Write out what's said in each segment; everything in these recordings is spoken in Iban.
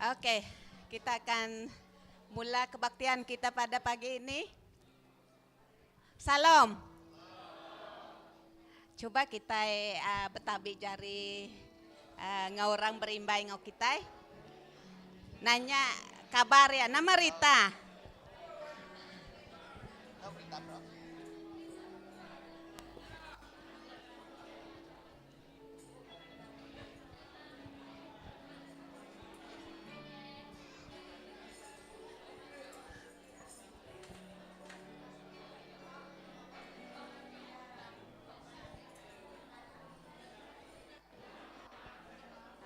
Okey, kita akan mula kebaktian kita pada pagi ini. Salam. Cuba kita uh, betabi jari uh, ngau orang berimbai ngau kita. Nanya kabar ya, nama Rita.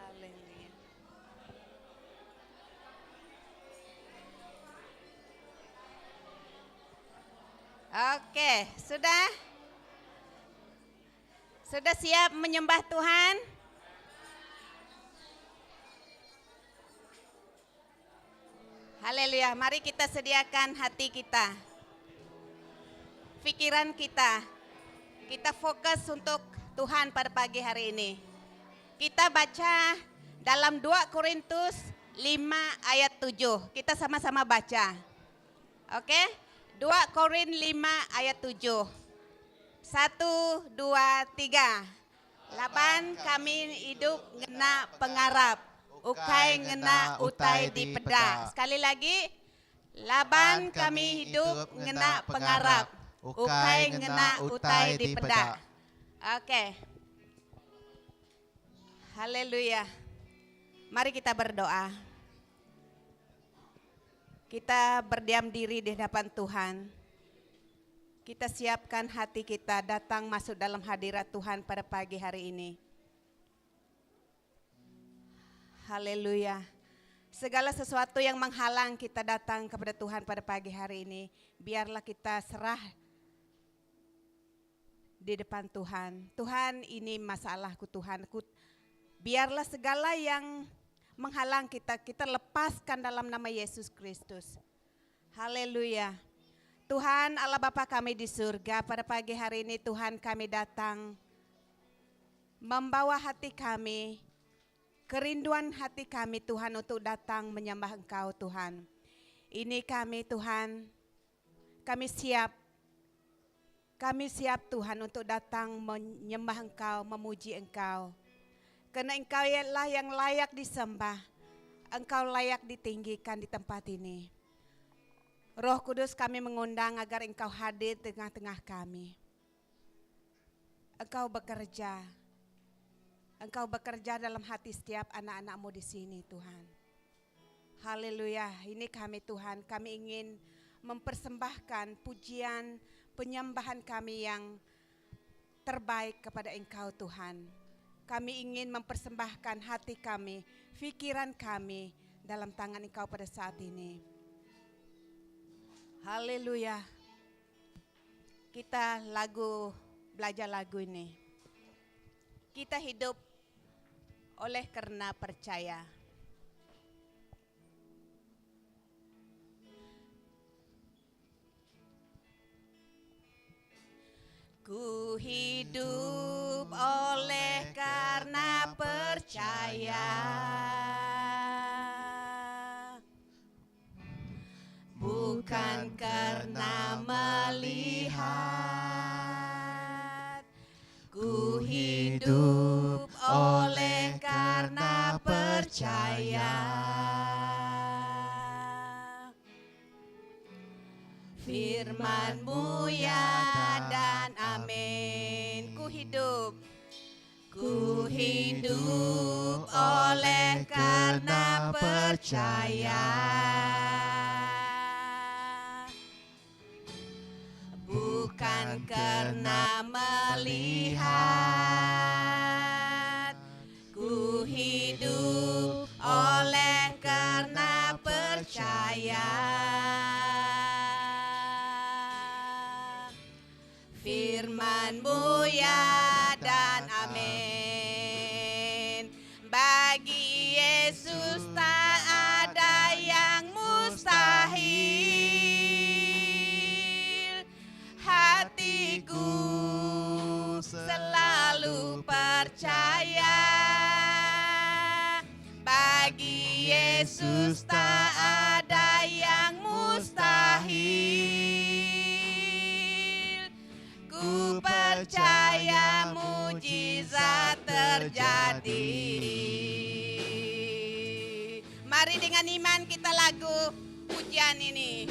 Haleluya. Okey, sudah? Sudah siap menyembah Tuhan? Haleluya. Mari kita sediakan hati kita. Pikiran kita. Kita fokus untuk Tuhan pada pagi hari ini. Kita baca dalam 2 Korintus 5 ayat 7. Kita sama-sama baca. Okey? 2 Korin 5 ayat 7. 1, 2, 3. Laban kami idup ngena pengarap, ukai ngena utai dipeda. Sekali lagi, laban kami idup ngena pengarap, ukai ngena utai dipeda. Okey. Haleluya. Mari kita berdoa. Kita berdiam diri di hadapan Tuhan. Kita siapkan hati kita datang masuk dalam hadirat Tuhan pada pagi hari ini. Haleluya. Segala sesuatu yang menghalang kita datang kepada Tuhan pada pagi hari ini, biarlah kita serah di depan Tuhan. Tuhan, ini masalahku Tuhan. Ku, biarlah segala yang menghalang kita, kita lepaskan dalam nama Yesus Kristus. Haleluya. Tuhan Allah Bapa kami di surga, pada pagi hari ini Tuhan kami datang membawa hati kami, kerinduan hati kami Tuhan untuk datang menyembah Engkau Tuhan. Ini kami Tuhan, kami siap. Kami siap Tuhan untuk datang menyembah Engkau, memuji Engkau. Kerana Engkau ialah yang layak disembah. Engkau layak ditinggikan di tempat ini. Roh Kudus kami mengundang agar Engkau hadir tengah-tengah kami. Engkau bekerja. Engkau bekerja dalam hati setiap anak-anakmu di sini Tuhan. Haleluya, ini kami Tuhan, kami ingin mempersembahkan pujian penyembahan kami yang terbaik kepada Engkau Tuhan. Kami ingin mempersembahkan hati kami, pikiran kami dalam tangan Engkau pada saat ini. Haleluya. Kita lagu belajar lagu ini. Kita hidup oleh karena percaya. Ku hidup oleh karena percaya. Bukan karena melihat. Ku hidup oleh karena percaya. Firman-Mu ya dan amin. Ku hidup, ku hidup oleh karena percaya. Bukan karena melihat. Ku hidup oleh karena percaya. Firman-Mu ya dan amin. Bagi Yesus tak ada yang mustahil. Hatiku selalu percaya. Bagi Yesus. Yesus tak ada yang mustahil. Ku percaya mujizat terjadi. Mari dengan iman kita lagu pujian ini.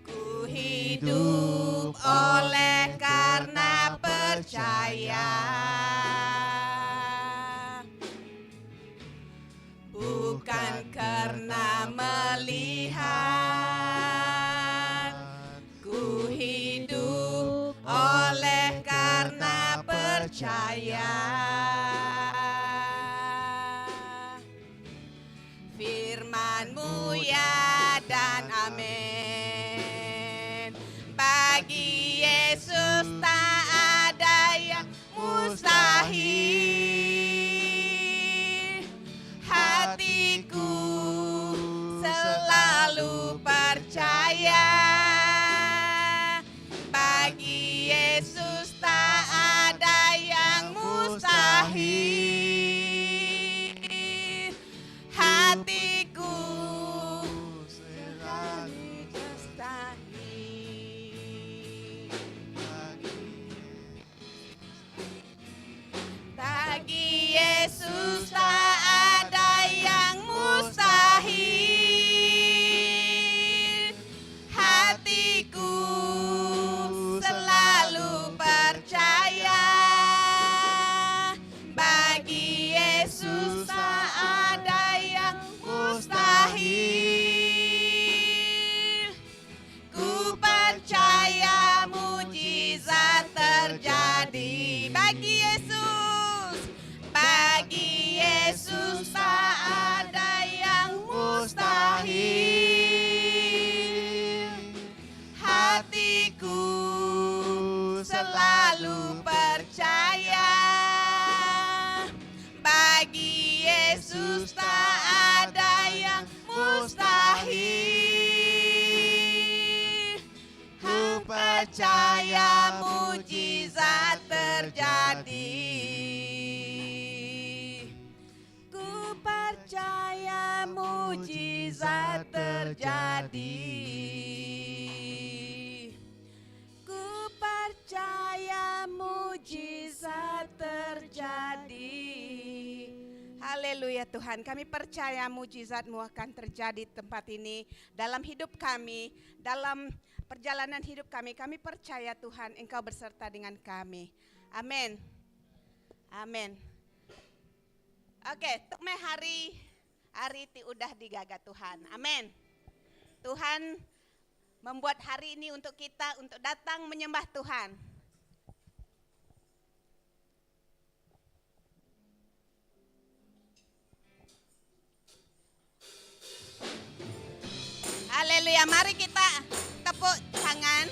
Ku hidup oleh karena percaya. Bukan karena melihat. Ku hidup oleh karena percaya. Firman-Mu ya dan amin. Bagi Yesus tak ada yang mustahil. Hatiku selalu percaya. Bagi Yesus tak ada yang mustahil. Hatiku selalu mustahil. Bagi Yesus tak ada yang mustahil. Hatiku selalu percaya. Bagi Yesus tak ada yang mustahil. Ku percaya mujizat terjadi. Bagi Yesus, bagi Yesus tak ada yang mustahil. Hatiku selalu percaya. Bagi Yesus tak ada yang mustahil. Ku percaya mujizat terjadi. Ku percaya mujizat terjadi. Ku percaya mujizat terjadi. Haleluya Tuhan, kami percaya mujizat-Mu akan terjadi di tempat ini dalam hidup kami, dalam perjalanan hidup kami. Kami percaya Tuhan, Engkau beserta dengan kami. Amin. Amin. Okey, tu meh hari hari ti udah digaga Tuhan. Amin. Tuhan membuat hari ini untuk kita untuk datang menyembah Tuhan. Haleluya, mari kita tepuk tangan.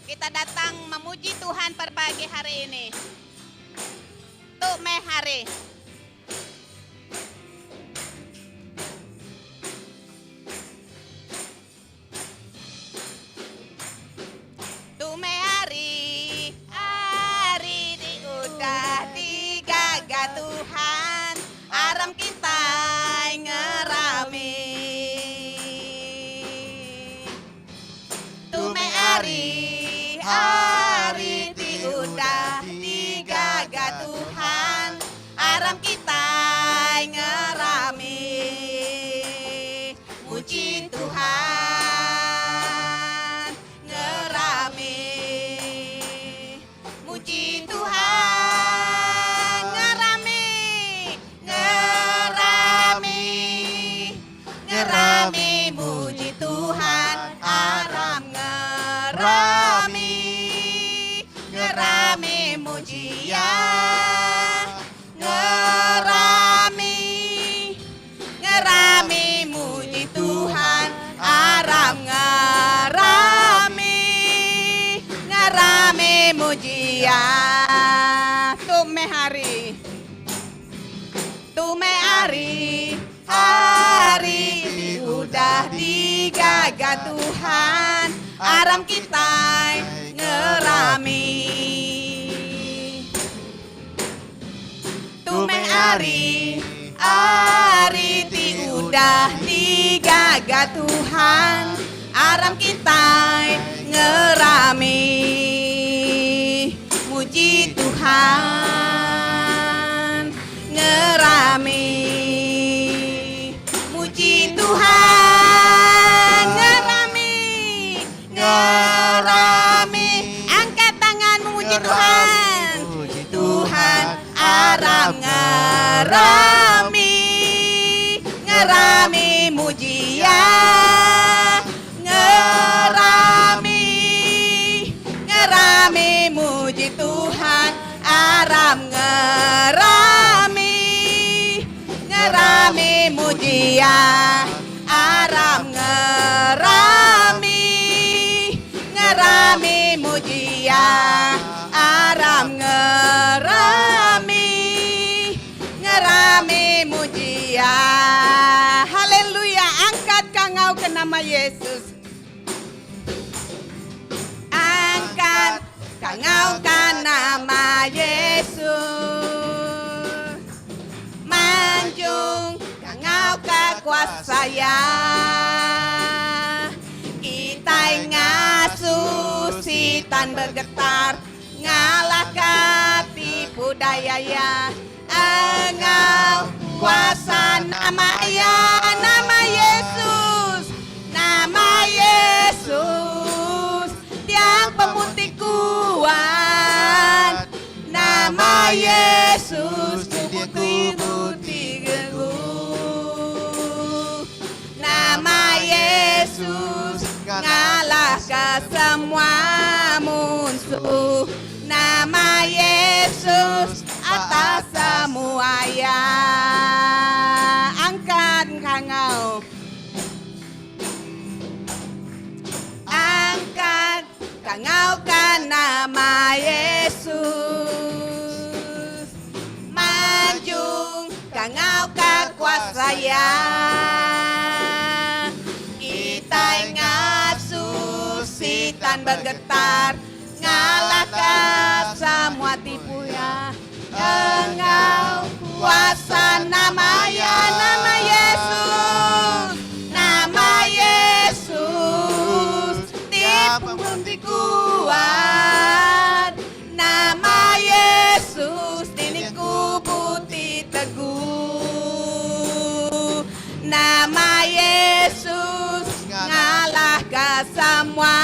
Kita datang memuji Tuhan pada pagi hari ini. Tu meh hari. Tu meh hari, hari ti udah digaga Tuhan, aram kitai ngerami. Tu meh hari, hari ti udah digaga Tuhan, aram kitai ngerami. Muji Tuhan, ngerami. Muji Tuhan, ngerami, ngerami, ngerami. Muji Tuhan, aram ngerami, ngerami muji Iya, ngerami, ngerami muji Tuhan, aram ngerami, ngerami muji Iya. Tu meh hari, tu meh hari, hari ti udah digaga Tuhan, aram kitai ngerami. Tu meh hari, Ari ti udah digaga Tuhan, aram kitai ngerami muji Tuhan. Ngerami muji Tuhan. Ngerami, ngerami. Angkat tangan memuji Tuhan. Tuhan aram ngerami, ngerami muji ya. Ngerami, ngerami muji Tuhan. Aram ngerami, ngerami muji ya. Aram ngerami, ngerami muji ya. Aram ngerami, ngerami muji ya. Haleluya, angkat kangau ke nama Yesus. Angkat kangau ke nama Yesus. Manjung kangau ke kuasa ya. Kita ngasuh sitan bergetar, ngalahkan tipu daya ya. Engau kuasa nama ya, nama Yesus, nama Yesus, tiang pemutih kuat. Nama Yesus, putih teguh. Nama Yesus ngalahkan semua musuh. Nama Yesus atas semua ya. Angkat kangau. Angkat kangaukan nama Yesus. Manjung kangau ke kuasa ya. Kita ngasuh sitan bergetar, ngalahkan semua tipu ya. Engau kuasa nama ya, nama Yesus, nama Yesus, tipu putih kuat. Nama Yesus dindingku putih teguh. Nama Yesus ngalahkan semua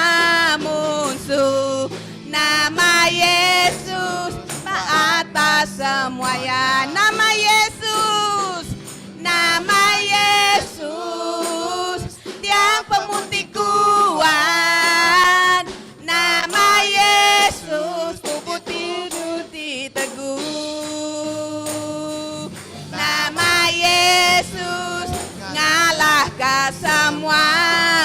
musuh. Nama Yesus atas semua ya. Nama Yesus, nama Yesus, tiang pemutih kuat. Nama Yesus, putih putih teguh. Nama Yesus ngalahkan semua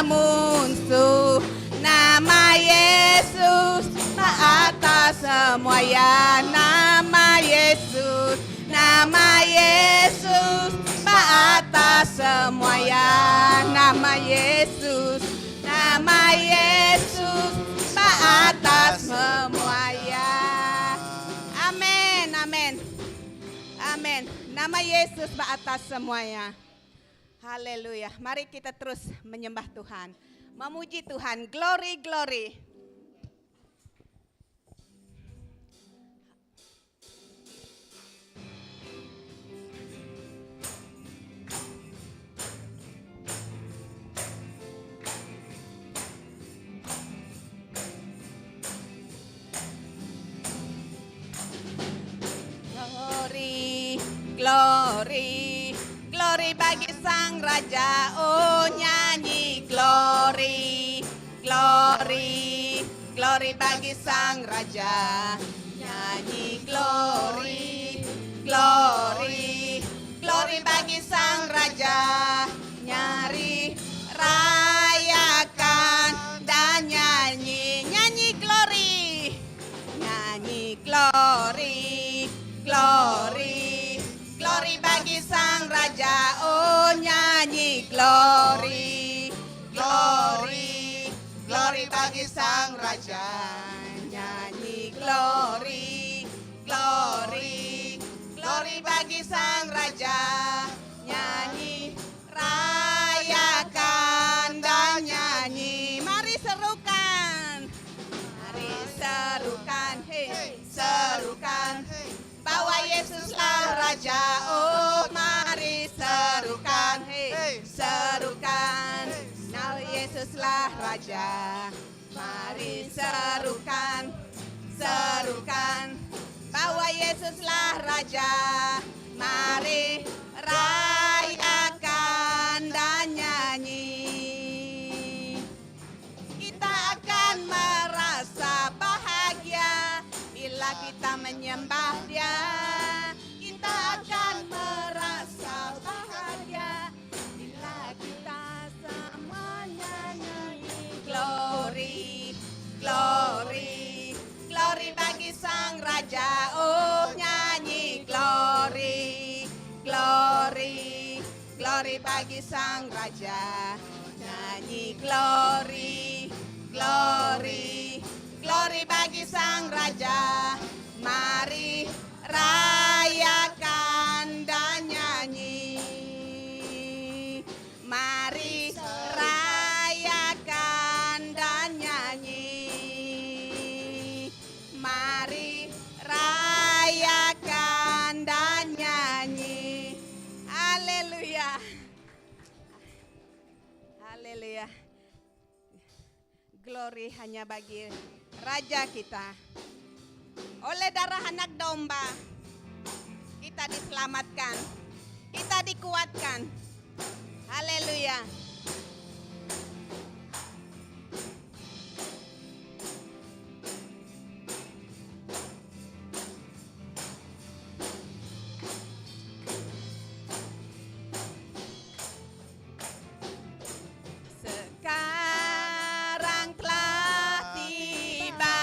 musuh. Nama Yesus atas semua ya. Nama Yesus, nama Yesus atas semua ya. Nama Yesus, nama Yesus atas semua ya. Amin, amin. Amin. Nama Yesus atas semuanya. Haleluya. Mari kita terus menyembah Tuhan. Memuji Tuhan. Glory, glory. Glory, glory, glory bagi Sang Raja. Oh nyanyi glory, glory, glory bagi Sang Raja. Nyanyi glory, glory, glory bagi Sang Raja. Nyari rayakan dan nyanyi, nyanyi glory, nyanyi glory, glory, glory bagi Sang Raja. Oh nyanyi glory, glory, glory bagi Sang Raja. Nyanyi glory, glory, glory bagi Sang Raja. Raja. Mari serukan, serukan bahwa Yesuslah Raja. Mari rayakan dan nyanyi. Kita akan merasa bahagia bila kita menyembah Dia. Kita akan merasa bahagia bila kita semuanya nyanyi. Glory, glory, glory bagi Sang Raja. Oh nyanyi glory, glory, glory bagi Sang Raja. Nyanyi glory, glory, glory bagi Sang Raja. Mari rayakan dan nyanyi. Mari rayakan dan nyanyi. Mari rayakan dan nyanyi. Haleluya. Haleluya. Glory hanya bagi Raja kita. Oleh darah anak domba, kita diselamatkan. Kita dikuatkan. Haleluya. Sekarang telah tiba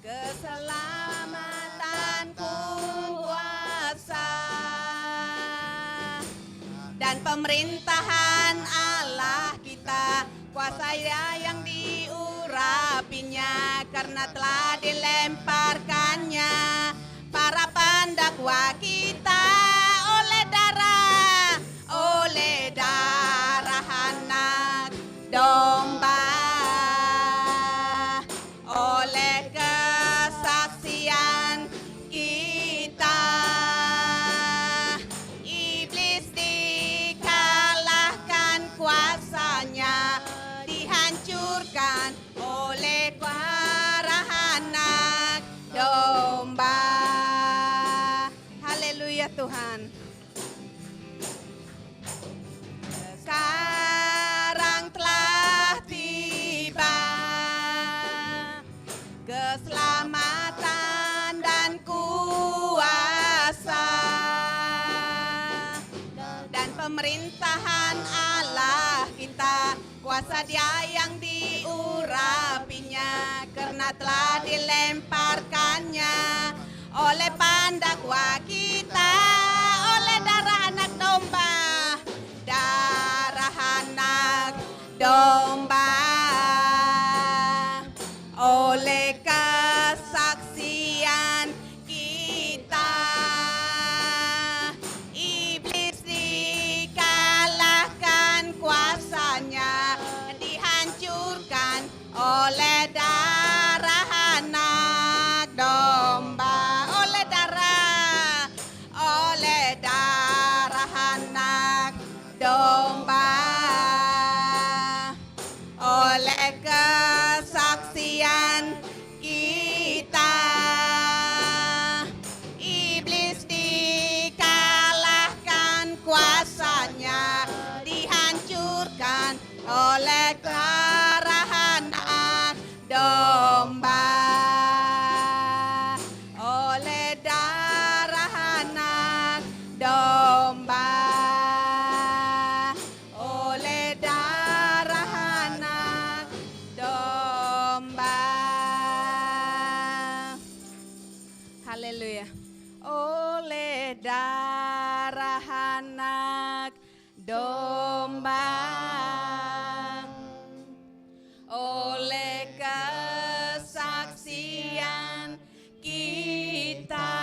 keselamatan kuasa dan pemerintahan Allah kita, kuasa Dia yang diurapinya, karena telah dilemparkannya para pendakwa kita oleh darah anak domba, oleh kesaksian kita. Iblis dikalahkan kuasanya, dihancurkan oleh darah anak domba. Haleluya Tuhan. Sekarang telah tiba keselamatan dan kuasa dan pemerintahan Allah kita, kuasa Dia yang diurapinya, karena telah dilemparkannya oleh pendakwa kita, oleh darah anak domba, darah anak domba, oleh kesaksian kita. Iblis dikalahkan kuasanya, dihancurkan oleh darah anak domba, oleh darah, oleh darah anak domba, oleh kesaksian kita. Iblis dikalahkan kuasanya, dihancurkan oleh darah anak domba, oleh darah anak domba, oleh darah anak domba. Haleluya. Oleh darah anak domba, oleh kesaksian kita.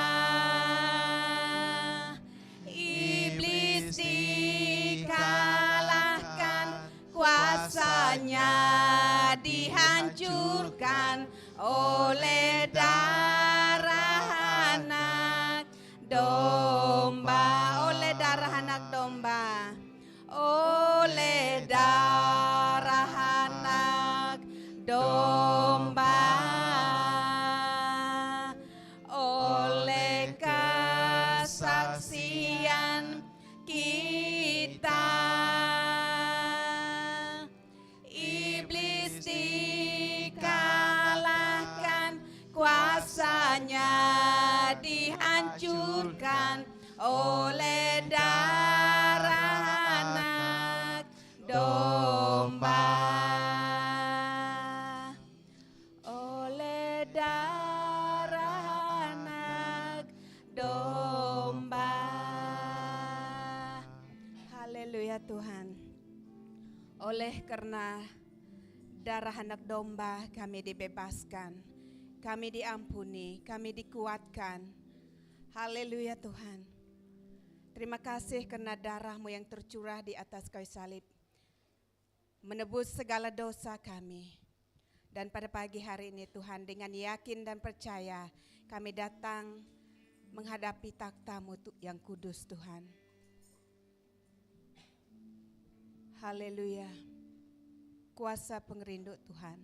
Iblis dikalahkan kuasanya, dihancurkan oleh darah anak domba, oleh darah anak domba, oleh darah kita. Iblis dikalahkan, kuasanya dihancurkan oleh darah anak domba. Oleh darah anak domba. Haleluya Tuhan. Oleh karena darah anak domba kami dibebaskan, kami diampuni, kami dikuatkan. Haleluya Tuhan. Terima kasih karena darahmu yang tercurah di atas kayu salib. Menebus segala dosa kami. Dan pada pagi hari ini Tuhan dengan yakin dan percaya kami datang menghadapi takhtamu yang kudus Tuhan. Haleluya. Kuasa pengerindu Tuhan.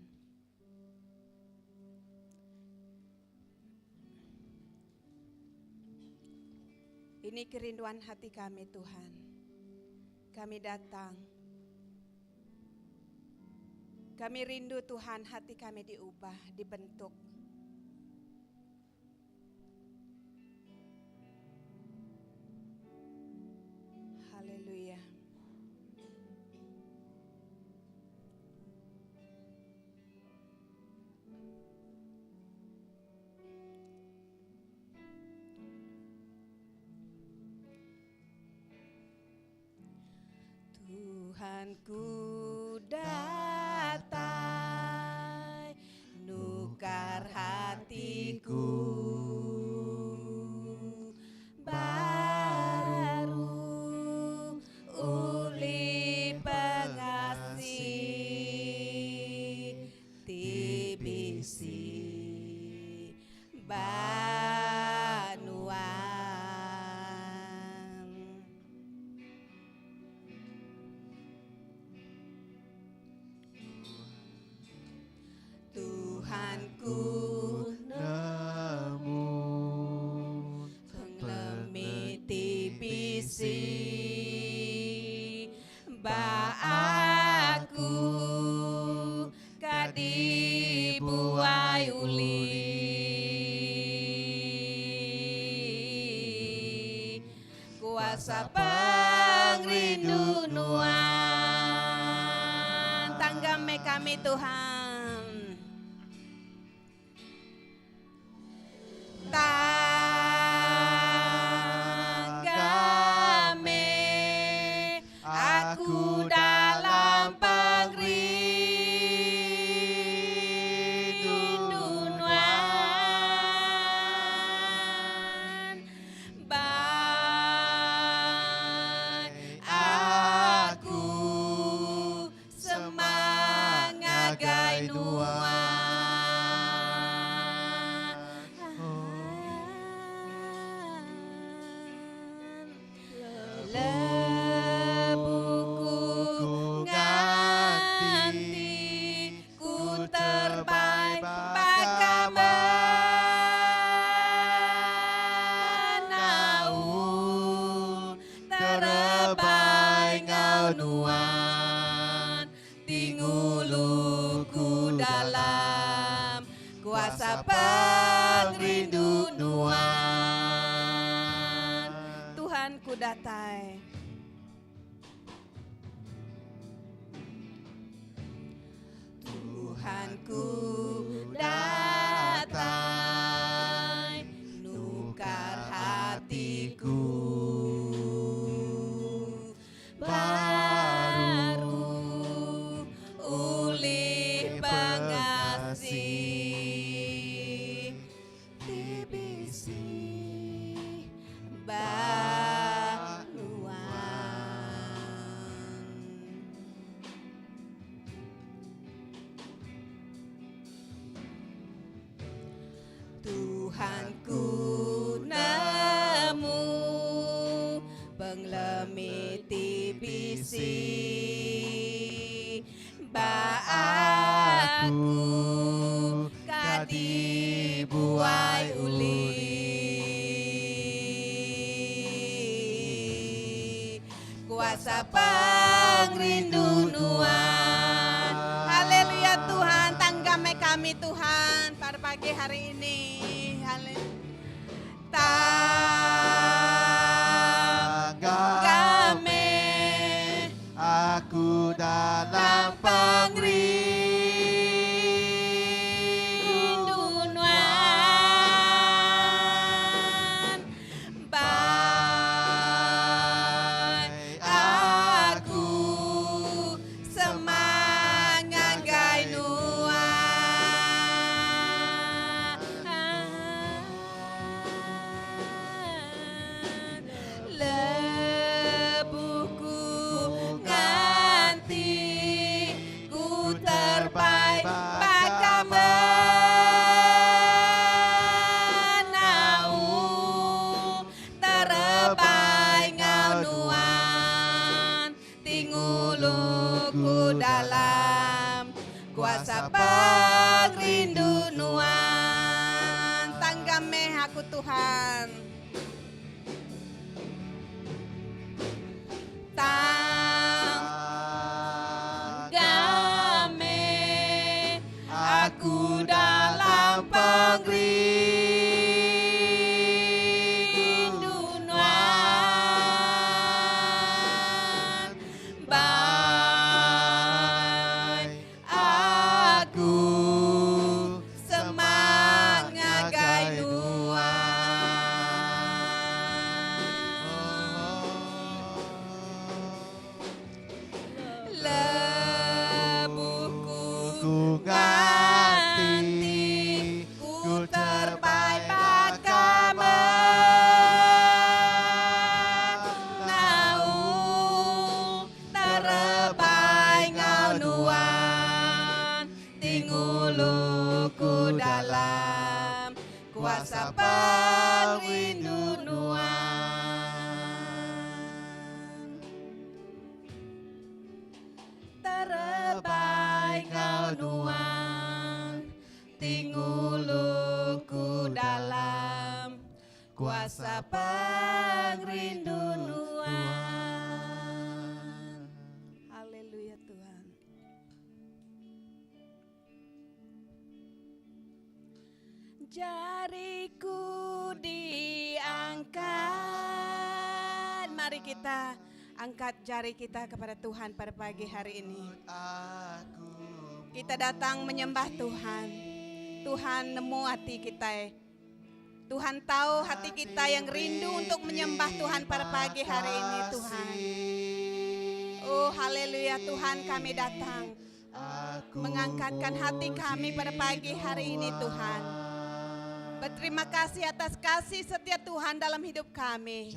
Ini kerinduan hati kami Tuhan. Kami datang. Kami rindu Tuhan hati kami diubah, dibentuk. Haleluya. Tuhan ku datai nukar hatiku baru uli pengasih ti bisi ba nuan. Tuhan ku nemu pengelemi ti bisi ba aku ka dibuai ulih kuasa pengerindu nuan. Tanggam meh kami Tuhan. Tanggam meh aku dalam pengerindu nuan. Bai aku semangat gai nuan. Lebuhku nganti ku terbai baka menaun, terebai ngau nuan, ti nguluku dalam kuasa pengerindu nuan. Tuhan ku datai. Tuhan ku datai nukar hatiku baru ulih pengasih ti bisi ba nuan. Tuhan ku nemu pengelemi ti bisi ba aku ka dibuai ulih. Kuasa pengrindu Nuan. Haleluya Tuhan, tanggam meh kami Tuhan pada pagi hari ini. Haleluya. Tanggam meh aku dalam pengrindu Nuan. Bai aku semangat gai nuan. Lebuh ku nganti ku terbai baka menaung terebai enggau nuan ti ngulu ku dalam kuasa pengrindu nuan. Tanggam meh aku Tuhan. Tang game aku dalam pengrindu nuan bai aku semak ngagai nuan. Lebuh ku nganti ku terbai baka menaung terebai enggau nuan ti ngulu ku dalam kuasa pengrindu nuan. Terebai enggau nuan ti ngulu ku dalam kuasa pengrindu nuan. Haleluya Tuhan. Jariku diangkat. Mari kita angkat jari kita kepada Tuhan pada pagi hari ini. Kita datang menyembah Tuhan. Tuhan nemu hati kita. Tuhan tahu hati kita yang rindu untuk menyembah Tuhan pada pagi hari ini Tuhan. Oh haleluya Tuhan kami datang mengangkatkan hati kami pada pagi hari ini Tuhan. Berterima kasih atas kasih setia Tuhan dalam hidup kami.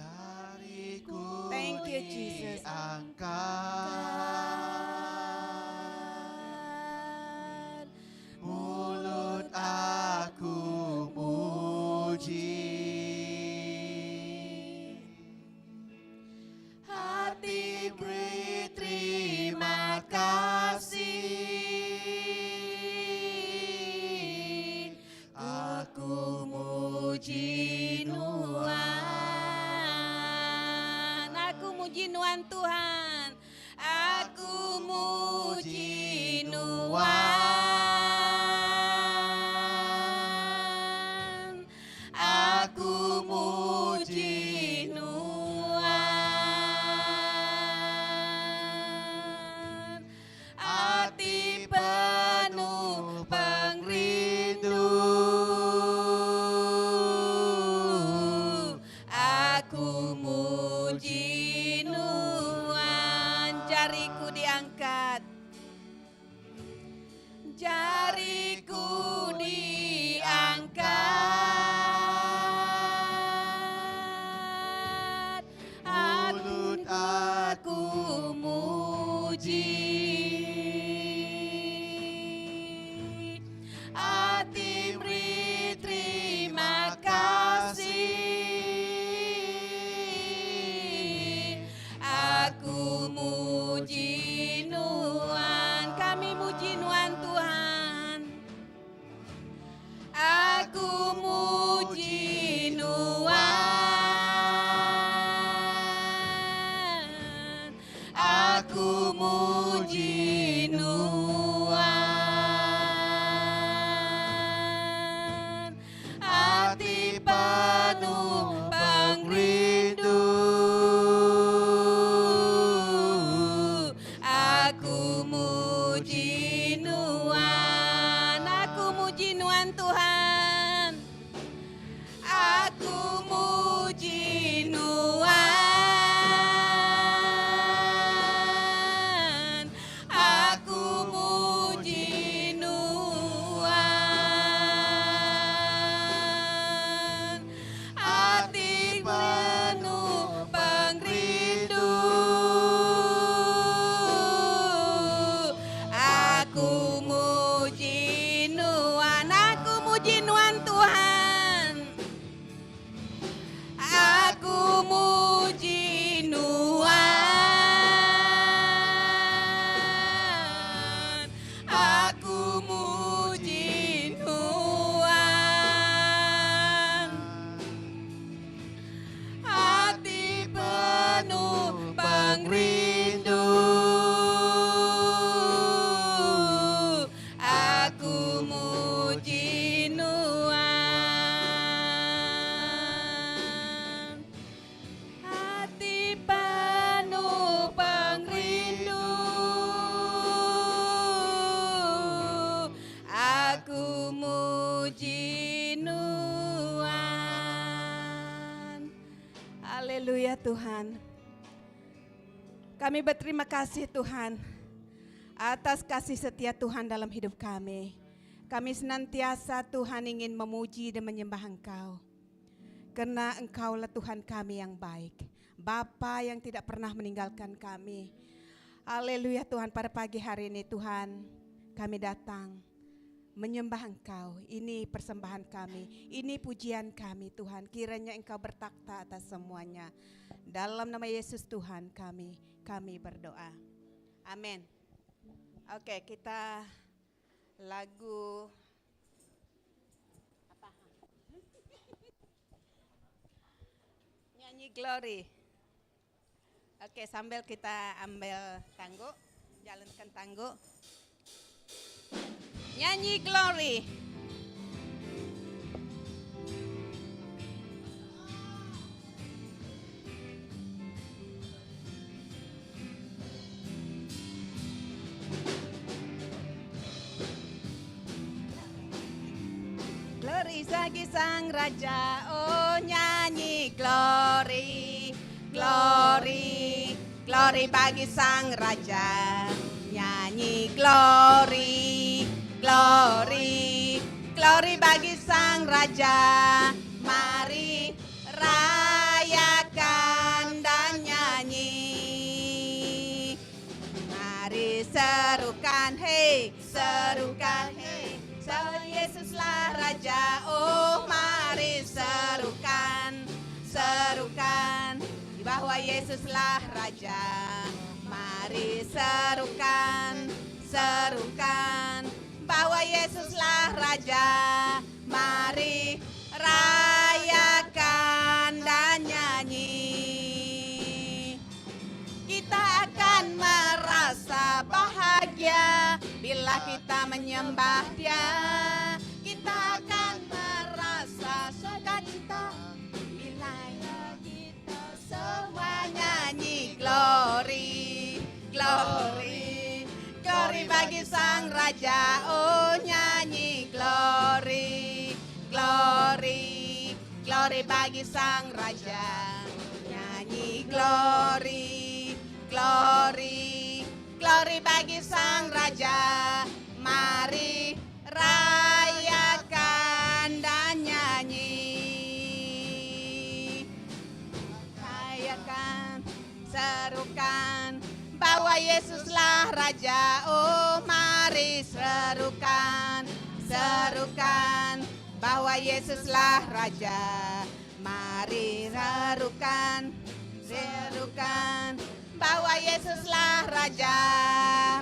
Thank you Jesus. Mulut aku muji. Hati beri terima kasih. Aku muji Nuan. Aku muji Nuan Tuhan. Aku muji Nuan. Aku muji Nuan. Ati penuh pengrindu. Aku muji Nuan. Jariku diangkat. Jariku diangkat. Mulut aku muji. Ati beri terima kasih. Aku muji. Aku muji Nuan. Ati penuh pengrindu. Aku muji Nuan. Aku muji Nuan Tuhan. Aku muji Nuan. Aku muji Nuan. Ati penuh pengrindu. Aku muji Nuan. Aku muji Nuan Tuhan. Aku muji Nuan. Aku muji Nuan. Ati penuh pengrindu. Aku muji Nuan. Ati penuh pengrindu. Aku muji Nuan. Haleluya Tuhan. Kami berterima kasih Tuhan atas kasih setia Tuhan dalam hidup kami. Kami senantiasa Tuhan ingin memuji dan menyembah Engkau. Karena Engkaulah Tuhan kami yang baik. Bapa yang tidak pernah meninggalkan kami. Haleluya Tuhan, pada pagi hari ini Tuhan kami datang menyembah Engkau. Ini persembahan kami, ini pujian kami Tuhan. Kiranya Engkau bertakhta atas semuanya. Dalam nama Yesus Tuhan kami, kami berdoa. Amin. Oke, kita lagu apa? Nyanyi Glory. Oke, sambil kita ambil tangguk, jalankan tangguk. Nyanyi Glory. Glory bagi sang raja, oh nyanyi glory, glory, glory bagi sang raja. Nyanyi glory, glory, glory bagi sang raja. Mari rayakan dan nyanyi. Mari serukan, hey, serukan, hey. So Yesuslah Raja, oh mari serukan, serukan bahwa Yesuslah Raja. Mari serukan, serukan bahwa Yesuslah Raja. Mari rayakan dan nyanyi. Kita akan merasa bahagia bila kita menyembah Dia. Kita akan merasa sukacita bila kita semua nyanyi glory, glory, glory bagi sang raja. Oh nyanyi glory, glory, glory bagi sang raja. Nyanyi glory, glory, glory bagi sang raja. Mari rayakan dan nyanyi. Rayakan, serukan bahwa Yesuslah Raja. Oh mari serukan, serukan bahwa Yesuslah Raja. Mari serukan, serukan bahwa Yesuslah Raja.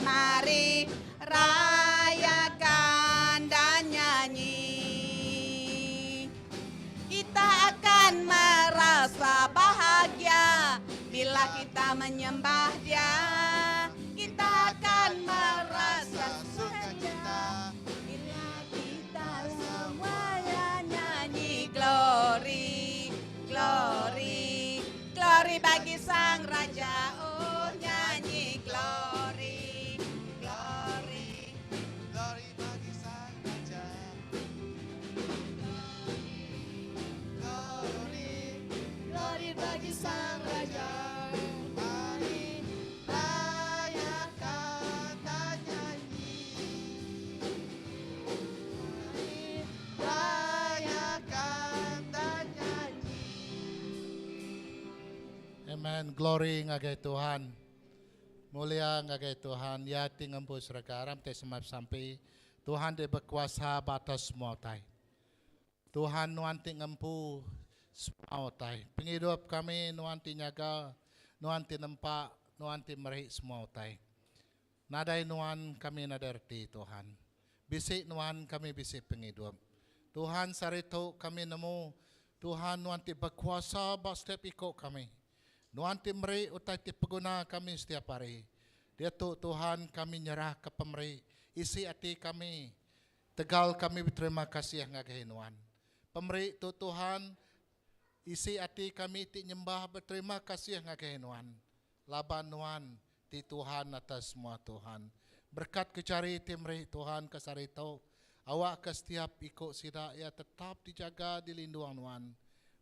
Mari rayakan dan nyanyi. Kita akan merasa bahagia bila kita menyembah Dia. bagi Sang Raja oh nyanyi glory glory Glory bagi Sang Raja. Glory, Glory bagi Sang Raja. mari rayakan dan nyanyi. Mari rayakan dan nyanyi. Amen. Glory ngagai Tuhan. Mulia ngagai Tuhan. Ya ti ngempu serega aram te semap sampai. Tuhan ti bekuasa ba atas semua utai. Tuhan nuan ti ngempu semua utai. Pengidup kami nuan ti nyaga, nuan ti nempa, nuan ti meri semua utai. Nadai nuan kami nadai reti Tuhan. Bisi nuan kami bisi pengidup. Tuhan sehari tu kami nemu Tuhan nuan ti bekuasa ba setiap iko kami. Nuan ti meri utai ti peguna kami setiap hari. Diatu Tuhan kami nyerah ke pemeri isi ati kami. Tegal kami beterima kasih ngagai nuan. Pemeri tu Tuhan isi ati kami ti nyembah beterima kasih ngagai nuan. Laban nuan ti Tuhan atas semua Tuhan. Berkat ke jari ti meri Tuhan ke sehari tu. Awak ke setiap iko sida ia tetap dijaga dilindung nuan.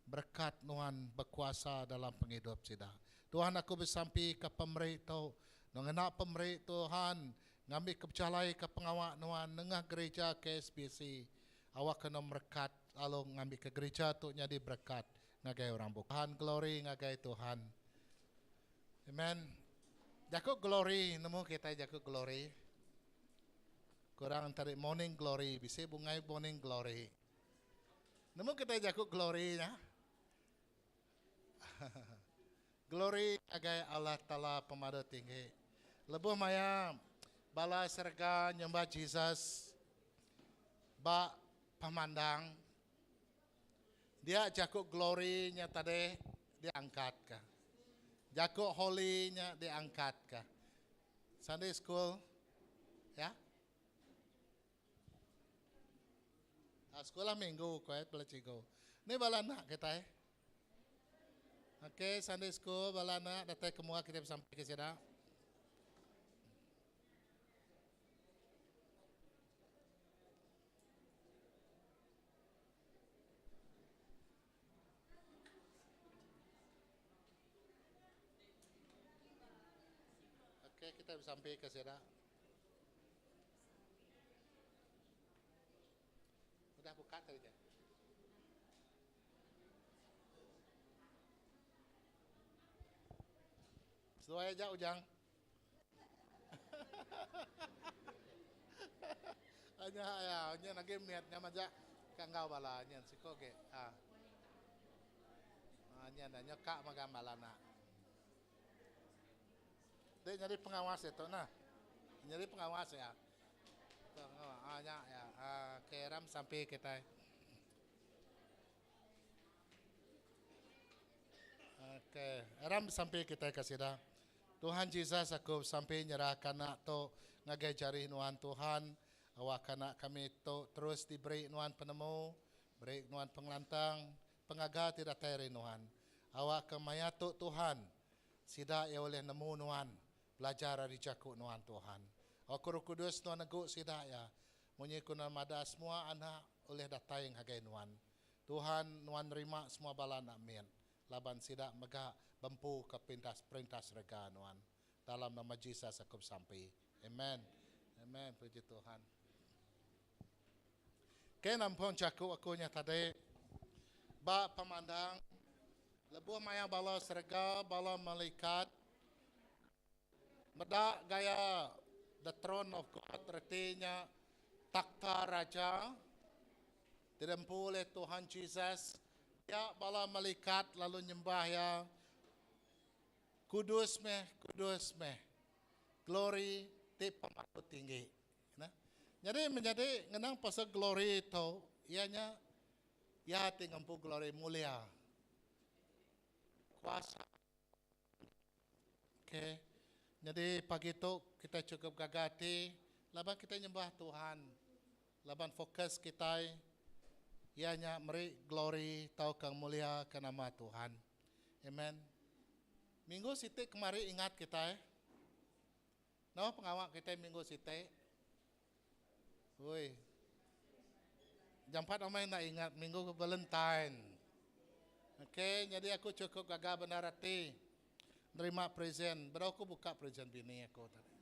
Berkat nuan berkuasa dalam penghidup sida. Tuhan aku bersampi ke pemeri tu. Ngena pemeri Tuhan ngambil kebejalai ke pengawak nuan nengah gereja KSBC. Awak kena merekat lalu ngambil ke gereja tu jadi berkat ngagai orang bukan. Tuhan glory ngagai Tuhan. Amen. Jaku glory nemu kita jaku glory. Kurang tadi morning glory, bisa bungai morning glory. Nemu kita jaku glory nya. Glory agai Allah Taala pemadu tinggi. Lebuh maya bala serega nyembah Jesus ba pemandang dia jaku glory nya tadi diangkat ka. Jaku holy nya diangkat ka. Sunday school ya. Ah, sekolah minggu ko eh bala cikgu. Ni bala anak kita eh. Okey, Sunday school bala anak datang ke mua kita sampai ke sini. Okey, kita sampai ke sini. Udah buka tadi je. Sesuai aja ujang. Hanya ya, hanya lagi miatnya aja kanggau bala nya siko ke. Ah. Hanya nanya kak magang bala nak. Dia jadi pengawas itu nah. Jadi pengawas ya. Pengawas. Ah, nya ya. Ah, keram sampai kita. Okey, aram sampai kita kasih dah. Tuhan Jesus aku sampai nyerahkan nak tu ngagai jari nuan Tuhan. Awak anak kami tu terus diberi nuan penemu, beri nuan pengelantang, pengaga tidak teri nuan. Awak ke maya tu Tuhan, sida ia oleh nemu nuan, belajar dari jakuk nuan Tuhan. Awak Roh Kudus nuan negu sida ya. Munyi kuna mada semua anak oleh datai ngagai nuan. Tuhan nuan nerima semua bala anak min. Laban sida mega bempu ke pintas perintah serega nuan. Dalam nama Jesus aku sampai. Amen. Amen. Puji Tuhan. Ke nampung jaku aku nya tadi. Ba pemandang lebuh maya bala serega bala malaikat meda gaya the throne of God retinya takhta raja didempu oleh Tuhan Jesus. Ya bala malaikat lalu nyembah ya. Kudus meh, kudus meh. Glory ti pemadu tinggi. Nah. Jadi menjadi ngenang pasal glory itu ianya ya ti ngempu glory mulia. Kuasa. Okey. Jadi pagi tu kita cukup gagah hati laban kita nyembah Tuhan. Laban fokus kita ianya meri glory tau kang mulia ke nama Tuhan. Amen. Minggu siti kemari ingat kitai. Nama pengawa kitai minggu siti? Oi. Jampat amai enda ingat minggu Valentine. Okey, nyadi aku chukup gaga bendar ati nerima present. Bedau aku buka present bini aku tadi.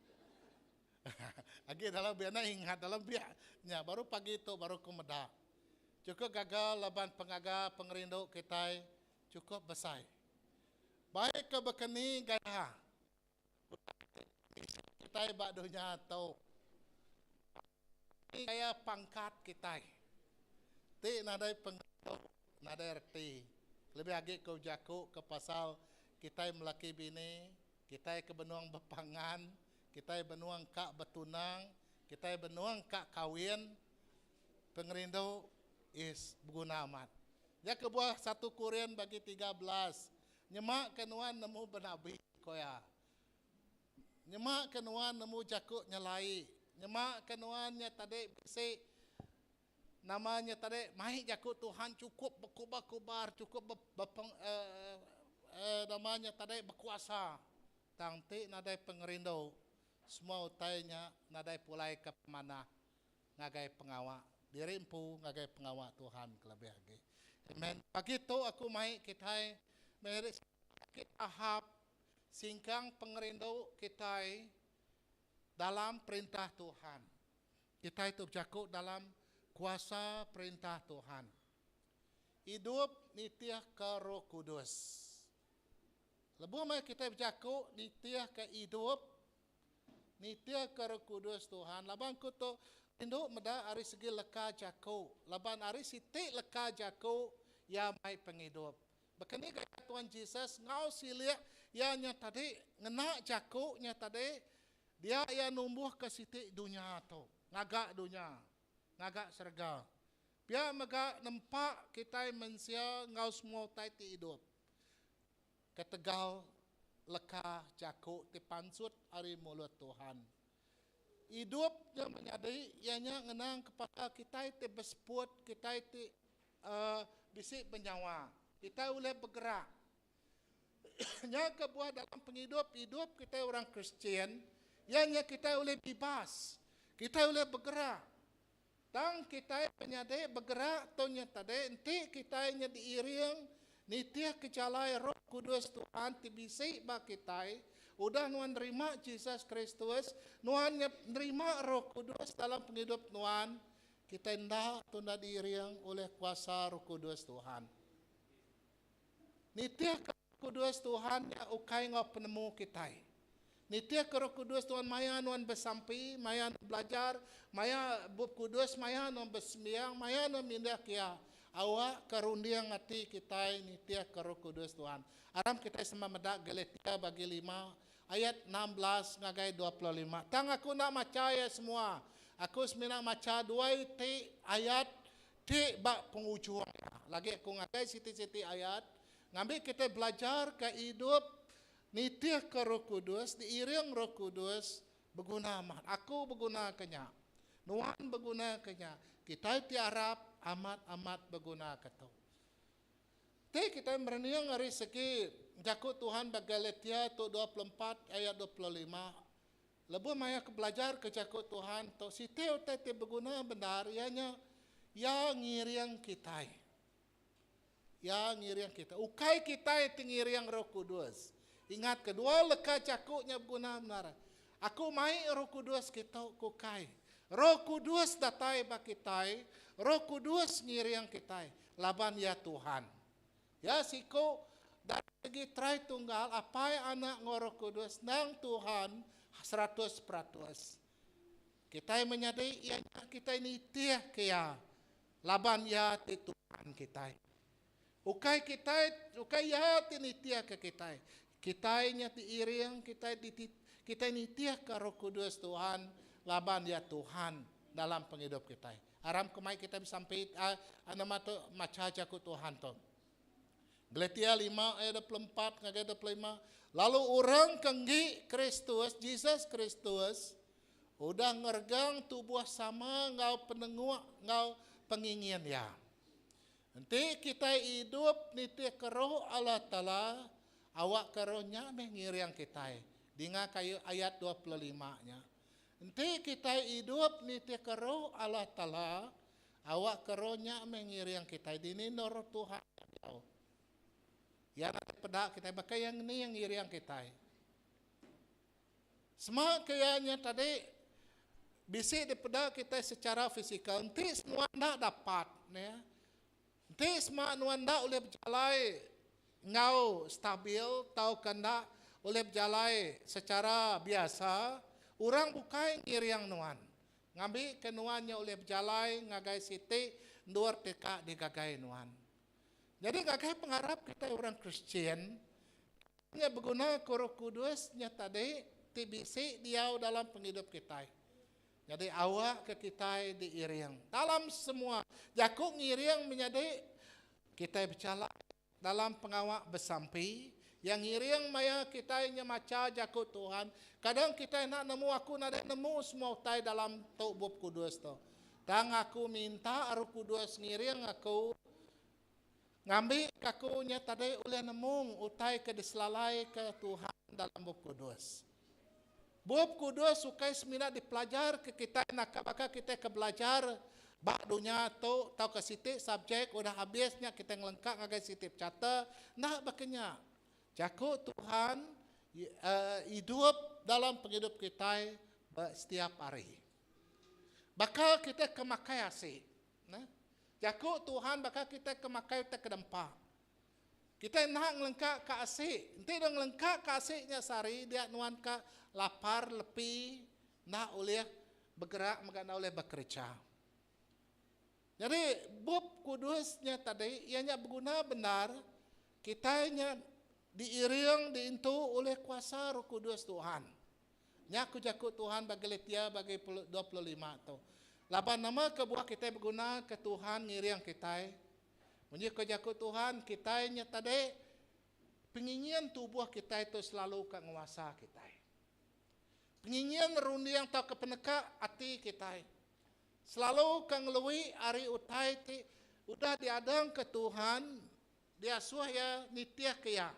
Agi dalam biak enda ingat dalam biak nya baru pagi tu baru aku meda. Chukup gaga laban pengaga pengerindu kitai chukup besai. Baik ke bekeni gaya utai ti bisi kitai ba dunya tu. Ni gaya pangkat kitai ti nadai pengerindu nadai reti kelebih agi ke bejaku ke pasal kitai melaki bini, kitai ke benung bepangan, kitai benung ka betunang, kitai benung ka kawin. Pengerindu is beguna amat. Nya kebuah satu Korin bagi 13 nyema ke nuan nemu benabi, ko iya. Nyema ke nuan nemu jaku nyelai. Nyema ke nuan nya tadi bisi nama nya tadi mai jaku Tuhan chukup bekubar-kubar chukup bepeng uhh nama nya tadi bekuasa. Tang ti nadai pengerindu semua utai nya nadai pulai ke pemanah ngagai pengawa diri empu ngagai pengawa Tuhan kelebih agi. Amen. Pagi tu aku mai kitai meri sakit Ahab singkang pengerindu kitai dalam perintah Tuhan. Kitai tu bejaku dalam kuasa perintah Tuhan. Idup nitihka Roh Kudus. Lebuh maya kitai bejaku nitihka idup Nitihka Roh Kudus Tuhan, laban ku tu rindu meda ari segi leka jaku, laban ari siti leka jaku iya mai pengidup. Baka ni gaya Tuhan Jesus enggau silik iya nya tadi ngena jaku nya tadi, dia iya numbuhka siti dunya tu, ngaga dunya, ngaga serega. Pia mega nempa kitai mensia enggau semua utai ti idup. Ketegal leka jaku ti pansut ari mulut Tuhan. Idup nya menyadi iya nya ngenang kepala kitai ti beseput, kitai ti uhh bisi benyawa. Kitai ulih begerak. Nya kebuah dalam pengidup idup kitai orang Kristian, iya nya kitai ulih bibas, kitai ulih begerak. Tang kitai menyadi begerak tu nya tadi enti kitai nya diiring nitihka jalai Roh Kudus Tuhan ti bisi ba kitai, udah nuan nerima Jesus Kristus, nuan nya nerima Roh Kudus dalam pengidup nuan, kitai enda tunda diiring ulih kuasa Roh Kudus Tuhan. Nitihka Roh Kudus Tuhan nya ukai enggau penemu kitai. Nitihka Roh Kudus Tuhan maya nuan besampi, maya nuan belajar, maya Bup Kudus, maya nuan besembiang, maya nuan mindah kia. Awakka runding ati kitai nitihka Roh Kudus Tuhan. Aram kitai sama meda Galatia bagi lima ayat 16 ngagai 25. Tang aku enda macha iya semua. Aku semina macha dua iti ayat Ti ba pengujung iya, lagi aku ngagai siti-siti ayat ngambi kitai belajarka idup nitihka Roh Kudus, diiring Roh Kudus, beguna amat. Aku begunaka nya. Nuan begunaka nya. Kitai ti arap amat-amat begunaka tu. Ti kitai merening ari segi jaku Tuhan ba Galatia tu 24 ayat 25, Lebuh maya ke belajarka Jaku Tuhan tu, siti utai ti beguna bendar iya nya, Iya ngiring kitai. Iya ngiring kitai. Ukai kitai ti ngiring Roh Kudus. Ingatka, dua leka jaku nya beguna bendar. Aku mai Roh Kudus kitu ke ukai. Roh Kudus datai ba kitai, Roh Kudus ngiring kitai laban Iya Tuhan. Iya siku dari segi Tritunggal, Apai, Anak enggau Roh Kudus endang Tuhan 100%. Kitai menyadi iya nya kitai nitihka Iya laban Iya ti Tuhan kitai. Ukai kitai ukai Iya ti nitihka kitai. Kitai nya diiring kitai kitai nitihka Roh Kudus Tuhan laban Iya Tuhan dalam pengidup kitai. Aram ke mai kitai besampi nama tu macha jaku Tuhan tu. Galatia 5 ayat 24 ngagai 25, lalu orang ke enggi Kristus, Jesus Kristus, udah ngeregang tubuh sama enggau penenguk enggau pengingin iya. Enti kitai idup nitihka Roh Allah Taala, Awakka roh nya meh ngiring kitai. Dinga kayu ayat 25 nya. Enti kitai idup nitihka roh Allah Taala, awakka roh nya meh ngiring kitai. Dini endur roh Tuhan nya diau. Iya nadai peda kitai baka iya ngeni ngiring kitai. Sema ke iya nya tadi bisi dipeda kitai secara fizikal enti semua enda dapat ne. Enti sema nuan enda ulih bejalai enggau stabil tauka enda ulih bejalai secara biasa, orang bukai ngiring nuan ngambika nuan nya ulih bejalai ngagai siti endur ti ka digagai nuan. Nyadi ngagai pengarap kitai orang Kristian, nya beguna ke Roh Kudus nya tadi ti bisi diau dalam pengidup kitai. Nyadi awak ke kitai diiring dalam semua jaku ngiring menyadi kitai bejalai dalam pengawa besampi iya ngiring maya kitai nya macha jaku Tuhan. Kadang kitai enda nemu aku nadai nemu semua utai dalam tu Bup Kudus tu. Tang aku minta Roh Kudus ngiring aku ngambi ke aku nya tadi ulih nemu utai ke diselalai ke Tuhan dalam Bup Kudus. Bup Kudus ukai semina dipelajarka kitai naka baka kitai ke belajar ba dunya tu tauka siti subjek udah abis nya kitai ngelengka ngagai siti pechata. Enda baka nya. Jaku Tuhan idup dalam pengidup kitai ba setiap hari. Baka kitai ke makai asi. Jaku Tuhan baka kitai ke makai utai ke dempa. Kitai enda ngelengka ka asi. Enti deh ngelengka ka asi nya sehari dia nuan ka lapar lepi enda ulih begerak mega enda ulih bekereja. Nyadi Bup Kudus nya tadi iya nya beguna bendar kitai nya diiring diintu oleh kuasa Roh Kudus Tuhan. Nya ku jaku Tuhan ba Galatia bagi 25 tu. Laban nama kebuah kitai beguna ke Tuhan ngiring kitai? Munyi ko jaku Tuhan, kitai nya tadi pengingin tubuh kitai tu selalu ka nguasa kitai. Pengingin runding tauka peneka ati kitai selalu ka ngelui ari utai ti udah diadangka Tuhan diasuh iya nitihka iya.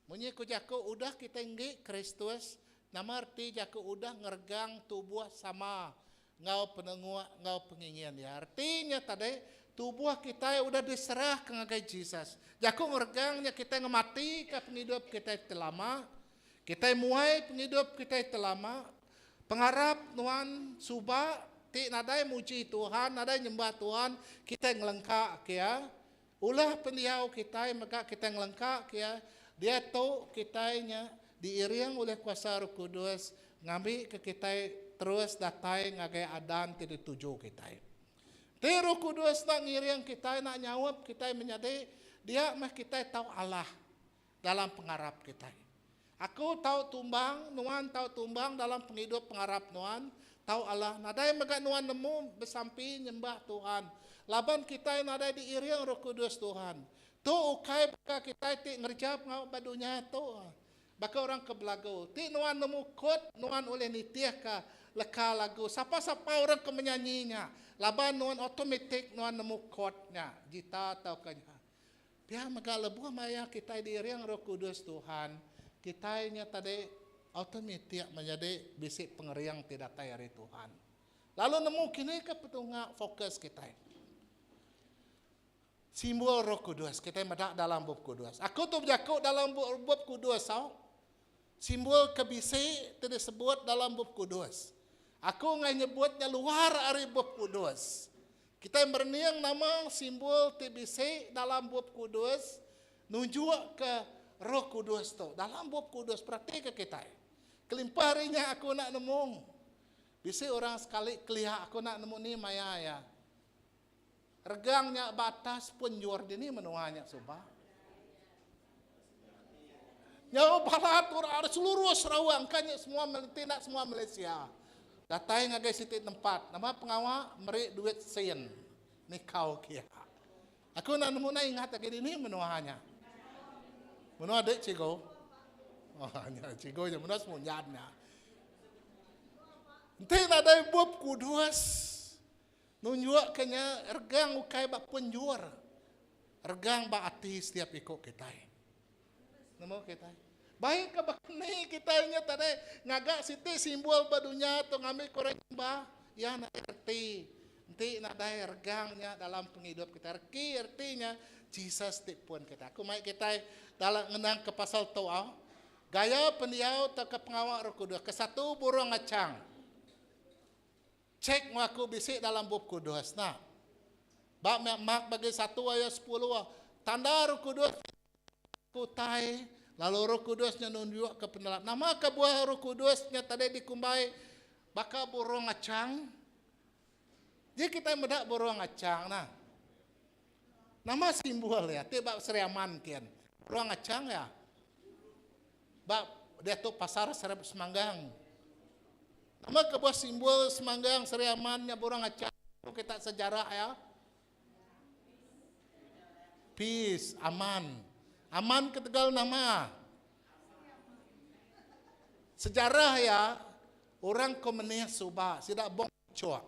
Munyi ko jaku udah kitai enggi Kristus, nama reti jaku udah ngeregang tubuh sama enggau penenguk enggau pengingin iya. Reti nya tadi, tubuh kitai udah diserahka ngagai Jesus. Jaku ngeregang nya kitai ngematika pengidup kitai ti lama, kitai muai pengidup kitai ti lama. Pengarap nuan suba ti nadai muji Tuhan, nadai nyembah Tuhan, kitai ngelengkaka iya. Ulah pendiau kitai mega kitai ngelengka ke iya, diatu kitai nya diiring ulih kuasa Roh Kudus ngambika kitai terus datai ngagai adan ti dituju kitai. Enti Roh Kudus enda ngiring kitai enda nyaup kitai menyadi, dia meh kitai tau alah dalam pengarap kitai. Aku tau tumbang, nuan tau tumbang dalam pengidup pengarap nuan, tau alah nadai mega nuan nemu besampi nyembah Tuhan, laban kitai nadai diiring Roh Kudus Tuhan. Tu ukai baka kitai ti ngereja pengawa ba dunya tu, baka orang ke belagu. Ti nuan nemu kod, nuan ulih nitihka leka lagu sapa-sapa orang ke menyanyi nya, laban nuan automatik nuan nemu kod nya, gita tauka nya. Pia mega lebuh maya kitai diiring Roh Kudus Tuhan, kitai nya tadi automatik menyadi bisi pengering ti datai ari Tuhan. Lalu nemu kini ke petunga fokus kitai. Simbol Roh Kudus kitai meda dalam Bup Kudus. Aku tu bejaku dalam Bup Kudus au. Simbol ke bisi ti disebut dalam Bup Kudus. Aku enggai nyebut nya luar ari Bup Kudus. Kitai merening nama simbol ti bisi dalam Bup Kudus nunjukka Roh Kudus tu. Dalam Bup Kudus peratika kitai. Kelimpah ari nya aku enda nemu. Bisi orang sekali kelia aku enda nemu ni maya iya. Regang nya ba atas pun enjur dini menua nya suba. Nyau bala tu ari seluruh Sarawak engka nya semua ti enda semua Malaysia datai ngagai siti tempat nama pengawa meri duit sen nikau kia. Aku enda nemu enda ingat agi dini menua nya. Menua dik cikgu. Oh nya cikgu nya menua Semunjan nya. Enti nadai bup kudus Nunjukka nya regang ukai ba penjur, regang ba ati setiap iku kitai. Nemu kitai. Baik ke baka ni kitai nya tadi ngaga siti simbol ba dunya tu ngambi ke orang nyembah iya nadai reti. Enti nadai regang nya dalam pengidup kitai. Reti reti nya Jesus ti pun kitai. Aku mai kitai dalam ngenang ke pasal tu au. Gaya pendiau tauka pengawa Roh Kudus. Kesatu burung achang. Chek ngaku bisi dalam Bup Kudus. Nah. Ba Mark bagi satu ayat sepuluh, tanda Roh Kudus ti utai lalu Roh Kudus nya nunjukka penelap. Nama kebuah Roh Kudus nya tadi dikumbai baka burung achang? Ji kitai meda burung achang nah. Nama simbol iya ti ba Sri Aman kin? Burung achang iya. Ba diatu pasar Semanggang. Nama kebuah simbol Semanggang Sri Aman nya burung achang ku kita sejarah iya? Peace, aman. Aman ketegal nama? Sejarah iya orang komunis suba sida bong kichuk.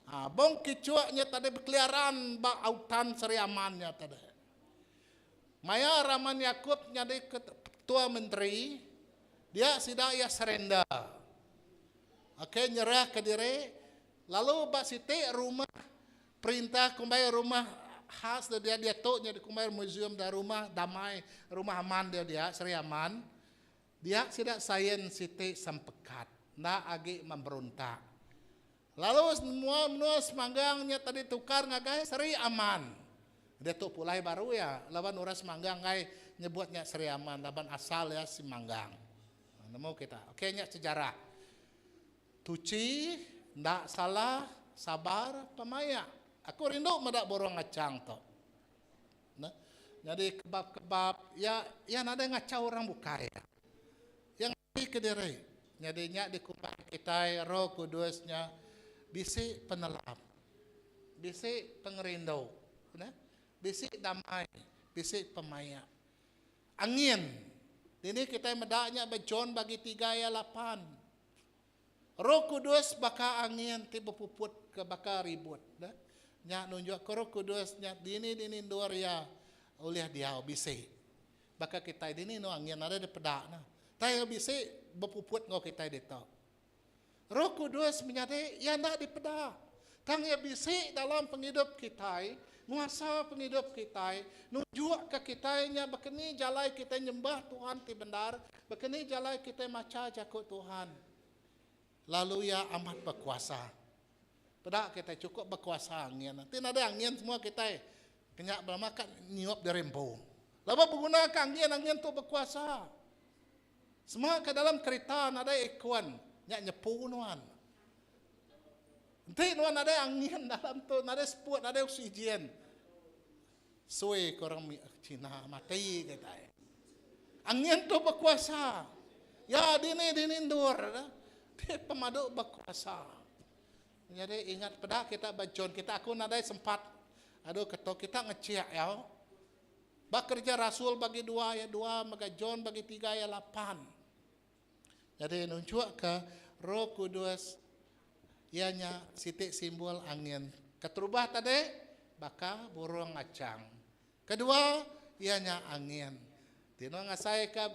Ha, bong kichuk nya tadi bekeliaran ba utan Sri Aman nya tadi. Maya Rahman Yaakob nyadi ketua menteri, dia sida iya surrender. Okey nyerahka diri lalu ba siti rumah perintah kumbai rumah khas da dia diatu nya dikumbai museum da rumah damai rumah aman dia dia Sri Aman dia sida sain siti sempekat enda agi memberontak. Lalu semua menua Semanggang nya tadi tukar ngagai Seri Aman. Diatu pulai baru iya laban orang Semanggang enggai nyebut nya Seri Aman laban asal iya Simanggang. Nemu kita. Okey nya sejarah. Tuchi, enda salah, sabar, pemayak. Aku rindu meda burung achang tu. Neh. Nyadi kebab-kebab iya iya nadai ngachau orang bukai. Iya Ti kediri, nyadi nya dikumbai kitai Roh Kudus nya bisi penelap, bisi pengerindu, neh, bisi damai, bisi pemaik. Angin, dini kitai meda nya ba John bagi tiga ayat lapan. Roh Kudus baka angin ti bepuput ke baka ribut, neh. Nya nunjukka Roh Kudus nya dini-dini endur iya ulih diau bisi. Baka kitai dini enu angin nadai dipeda ne. Tai iya bisi bepuput enggau kitai ditu. Roh Kudus menyadi iya enda dipeda. Tang iya bisi dalam pengidup kitai, nguasa pengidup kitai, nunjukka kitai nya baka ni jalai kitai nyembah Tuhan ti bendar, baka ni jalai kitai macha jaku Tuhan. Lalu iya amat bekuasa. Peda kitai chukup bekuasa angin. Enti nadai angin semua kitai kenya belama ka nyiup diri empu. Laban beguna ka angin, angin tu bekuasa. Sema ka dalam kerita nadai aircon, nya nyepu nuan. Enti nuan nadai angin dalam tu, nadai seput, nadai oksigen, sui ke orang Cina mati kitai. Angin tu bekuasa. Ya dini dini endur ti pemadu bekuasa. Nyadi ingat peda kita ba John kita aku nadai sempat adu ketu kita ngechik yau. Ba Kereja Rasul bagi dua ayat dua mega John bagi tiga ayat lapan. Nyadi nunjukka Roh Kudus iya nya siti simbol angin. Keterubah tadi baka burung achang. Kedua iya nya angin. Ti nuan ngasaika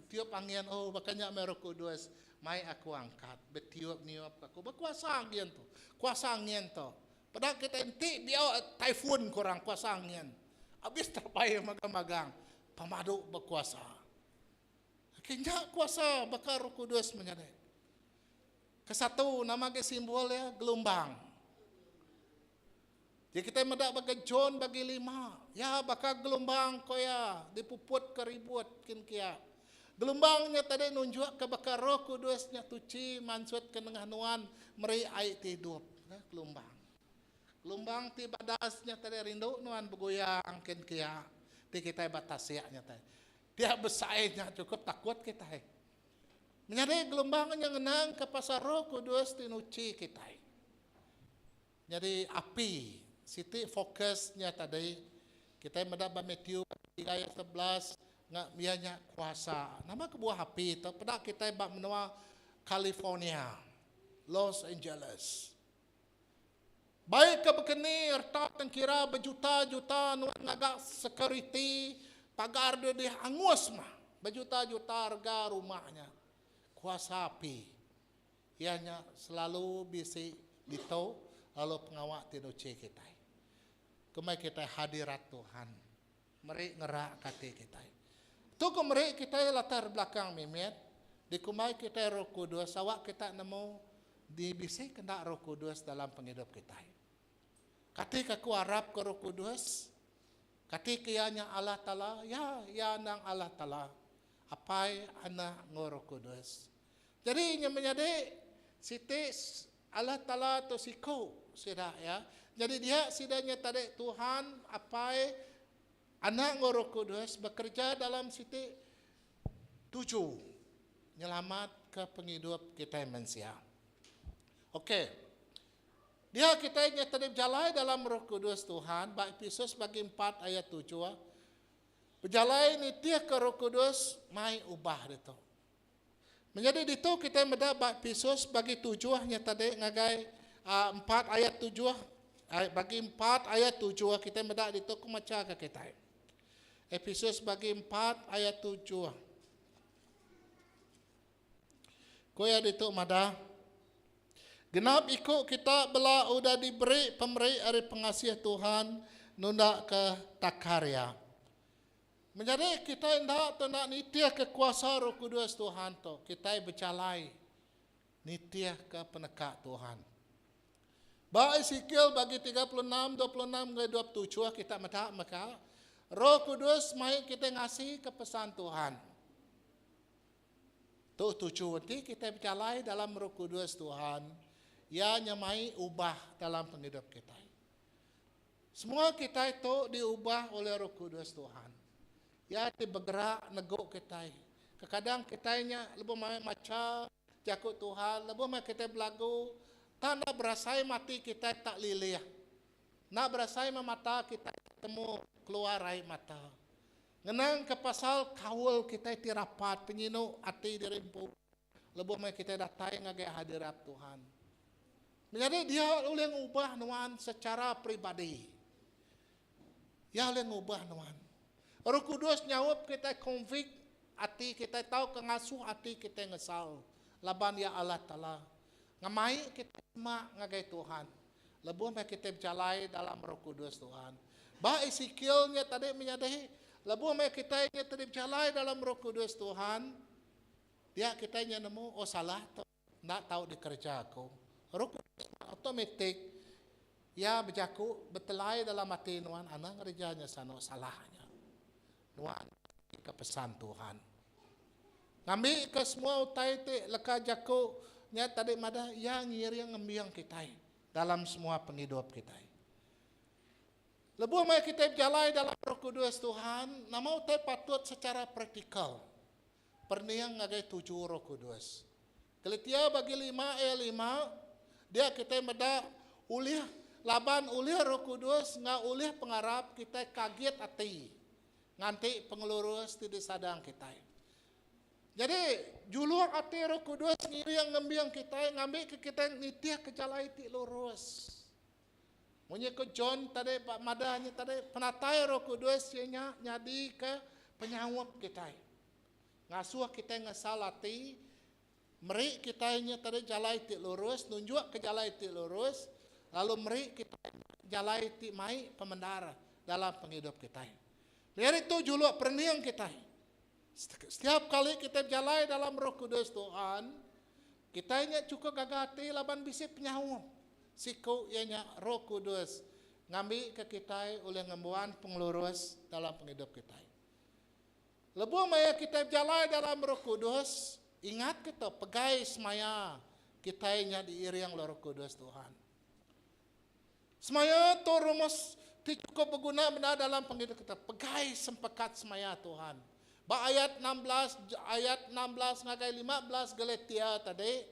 tiup angin oh baka nya meh Roh Kudus mai aku angkat betiup niup aku. Bekuasa angin tu. Kuasa angin tu. Peda kitai enti biau typhoon ku orang kuasa angin. Abis terebai magang-magang pemadu bekuasa. Okey nya kuasa baka Roh Kudus menyadi. Kesatu nama agi simbol iya gelumbang. Jadi kitai meda baka John bagi lima, ya baka gelumbang ko iya dipuput ke ribut kin kia. Gelumbang nya tadi nunjukka baka Roh Kudus nya tuchi mansutka nengah nuan meri ai ti idup. Nah, gelumbang. Gelumbang ti badas nya tadi rindu nuan beguyang kin kia ti kitai ba tasik nya tadi. Tiap besai nya chukup takut kitai. Menyadi gelumbang nya ngenangka pasal Roh Kudus ti nuchi kitai. Nyadi api siti fokus nya tadi kitai meda ba Matthew tiga ayat 11 nga iya nya kuasa. Nama kebuah api tu peda kitai ba menua California, Los Angeles. Baik ke bekeni reta tengkira bejuta-juta nuan ngaga security. Pagar dia dih angus mah bejuta-juta rega rumah nya. Kuasa api iya nya selalu bisi ditu lalu pengawa ti nuchi kitai. Kumbai kitai hadirat Tuhan meri ngerak ka ati kitai. Tu ke meri kitai latar belakang mimit dikumbai kitai Roh Kudus awak kita nemu di bisi kena Roh Kudus dalam pengidup kitai. Kati ke aku arap ke Roh Kudus? Kati ke iya nya Allah Taala? Ya, iya endang Allah Taala, Apai, Anak enggau Roh Kudus. Jadi nya menyadi siti Allah Taala tu siku sida iya. Jadi dia sida nya tadi Tuhan, Apai, Anak enggau Roh Kudus bekereja dalam siti tuju nyelamatka pengidup kitai mensia. Okey. Dia kitai nya tadi bejalai dalam Roh Kudus Tuhan ba Epesus bagi empat ayat tujuh. Bejalai nitihka Roh Kudus mai ubah ditu. Menyadi ditu kitai meda ba Epesus bagi tujuh nya tadi ngagai empat ayat tujuh bagi empat ayat tujuh kitai meda ditu ku macha ka kitai. Epesus bagi empat ayat tujuh. Ku iya ditu madah, Genap iku kita bela udah diberi pemeri ari pengasih Tuhan nunda ke takar iya. Menyadi kitai enda tu enda nitihka kuasa Roh Kudus Tuhan tu, kitai bejalai nitihka peneka Tuhan. Ba Esekiel bagi 36, 26 ngagai 27 kita meda mega, Roh Kudus mai kitai ngasika pesan Tuhan. Tu tuju enti kitai bejalai dalam Roh Kudus Tuhan, iya nyemai ubah dalam pengidup kitai. Semua kitai tu diubah oleh Roh Kudus Tuhan. Iya ti begerak negu kitai. Kekadang kitai nya lebuh maya macha jaku Tuhan, lebuh maya kitai belagu, tak enda berasai mati kitai tak lilih. Enda berasai meh mata kitai tetemu keluar ai mata. Ngenang ke pasal kaul kitai ti rapat penyinu ati diri empu lebuh meh kitai datai ngagai hadirat Tuhan. Menyadi dia ulih ngubah nuan secara peribadi. Iya ulih ngubah nuan. Roh Kudus nyaup kitai convict ati kitai tauka ngasuh ati kitai ngesal laban iya Allah Taala. Ngemai kitai semak ngagai Tuhan lebuh meh kitai bejalai dalam Roh Kudus Tuhan. Ba Esekiel nya tadi menyadi, lebuh meh kitai nya tadi bejalai dalam Roh Kudus Tuhan, dia kitai nya nemu oh salah tu enda tau dikereja aku. Roh Kudus automatik iya bejaku betelai dalam ati nuan anang ngereja nya sanu salah nya. Nuan ke pesan Tuhan. Ngambika semua utai ti leka jaku nya tadi madah iya ngiring ngembing kitai dalam semua pengidup kitai. Lebuh maya kitai bejalai dalam Roh Kudus Tuhan, nama utai patut secara praktikal perening ngagai tuju Roh Kudus. Galatia bagi lima ayat lima, dia kitai meda ulih laban ulih Roh Kudus enggau ulih pengarap kitai kagit ati nganti pengelurus ti disadang kitai. Nyadi, juluk ati Roh Kudus ngiring ngembing kitai ngambika kitai nitihka jalai ti lurus. Munyi ku John tadi ba madah nya tadi, penatai Roh Kudus iya nya nyadika penyaup kitai. Ngasuh kitai ngesal ati, meri kitai nya tadi jalai ti lurus, nunjukka jalai ti lurus, lalu meri kitai jalai ti mai pemendar dalam pengidup kitai. Meri tu juluk perening kitai. Setiap kali kitai bejalai dalam Roh Kudus Tuhan, kitai nya chukup gaga ati laban bisi penyaup siku iya nya Roh Kudus ngambika kitai ulih ngembuan pengelurus dalam pengidup kitai. Lebuh maya kitai bejalai dalam Roh Kudus, ingat kita pegai semaya kitai nya diiring oleh Roh Kudus Tuhan. Semaya tu rumus ti chukup beguna bendar dalam pengidup kita. Pegai sempekat semaya Tuhan. Ba ayat 16, ayat 16 ngagai 15 Galatia tadi,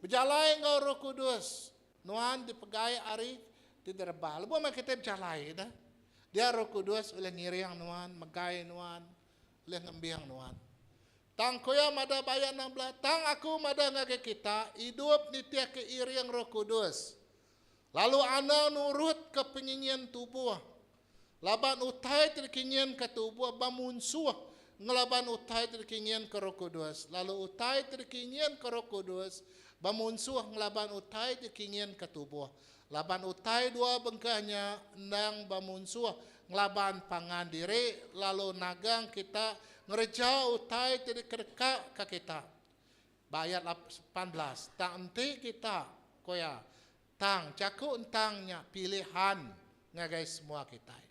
bejalai enggau Roh Kudus, Nuan dipegai ari ti direbah. Lebuh meh kitai bejalai dah, dia Roh Kudus ulih ngiring nuan, megai nuan, ulih ngembing nuan. Tang ku iya madah ba ayat 16, Tang aku madah ngagai kita, idup nitihka iring Roh Kudus, lalu anang nurutka pengingin tubuh. Laban utai ti dikinginka tubuh bemunsuh ngelaban utai ti dikinginka Roh Kudus, lalu utai ti dikinginka Roh Kudus bemunsuh ngelaban utai ti dikinginka tubuh. Laban utai dua bengkah nya endang bemunsuh ngelaban pangan diri lalu nagang kita ngereja utai ti dikedekaka kita. Ba ayat 18, Tang enti kita, ku iya, Tang, jaku entang nya pilihan ngagai semua kitai.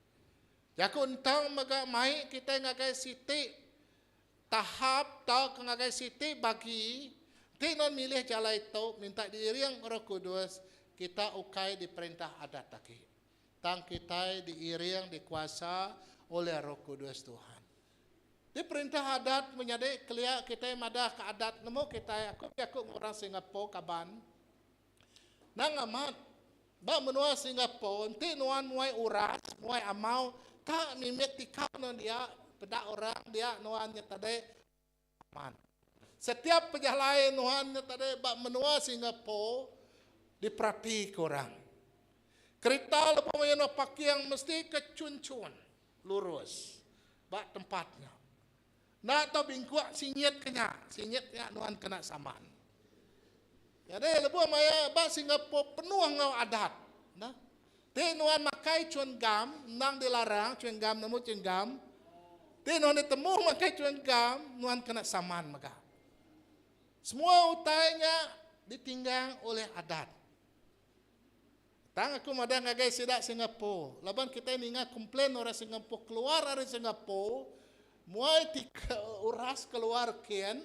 Jaku entang mega mai kitai ngagai siti tahap tauka ngagai siti bagi. Enti nuan milih jalai tu minta diiring Roh Kudus, kita ukai diperintah adat agi. Tang kitai diiring dikuasa oleh Roh Kudus Tuhan. Ti perintah adat menyadi kelia kitai madahka adat nemu kitai aku bejaku enggau orang Singapore kaban. Nang amat, ba menua Singapore enti nuan muai uras, muai amau, ka mimit tikau nuan dia, peda orang dia nuan nya tadi aman. Setiap pejalai nuan nya tadi ba menua Singapore diperatika orang. Kerita lebuh maya nuan parking mesti ke chun-chun, lurus ba tempat nya. Enda tau bingkuk singit ke nya, singit nya nuan kena saman. Nyadi lebuh maya ba Singapore penuh enggau adat. Nah. Ti nuan makai chewing gum endang dilarang chewing gum nemu chewing gum. Ti nuan ditemu makai chewing gum nuan kena saman mega. Semua utai nya ditinggang oleh adat. Tang aku madah ngagai sida Singapore, laban kitai ninga complain orang Singapore keluar ari Singapore, muai ti uras keluar kin,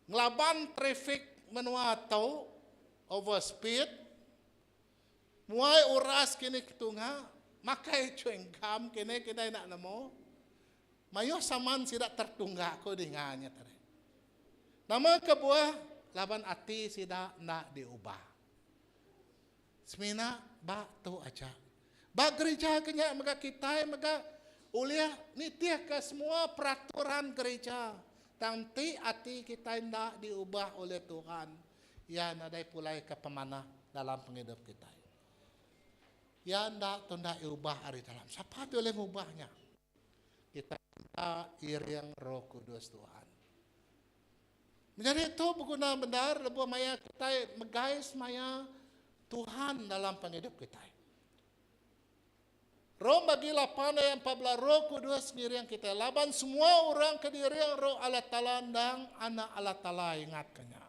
ngelaban trafik menua tu, over speed, muai uras kini ketunga, makai chewing gum kini kitai enda nemu, mayuh saman sida tertungga ku dinga nya tadi. Nama kebuah laban ati sida enda diubah? Semina ba tu aja. Ba gerija ke nya mega kitai mega ulih nitihka semua peraturan gerija. Tang enti ati kitai enda diubah oleh Tuhan, iya nadai pulai ke pemanah dalam pengidup kitai. Iya enda tunda iubah ari dalam. Sapa ti ulih ngubah nya? Kitai minta iring Roh Kudus Tuhan. Menyadi tu beguna bendar lebuh maya kitai megai semaya Tuhan dalam pengidup kitai. Rom bagi 8 ayat 14 Roh Kudus ngiring kitai laban semua orang ke diiring Roh Allah Taala endang anak Allah Taala ingatka nya.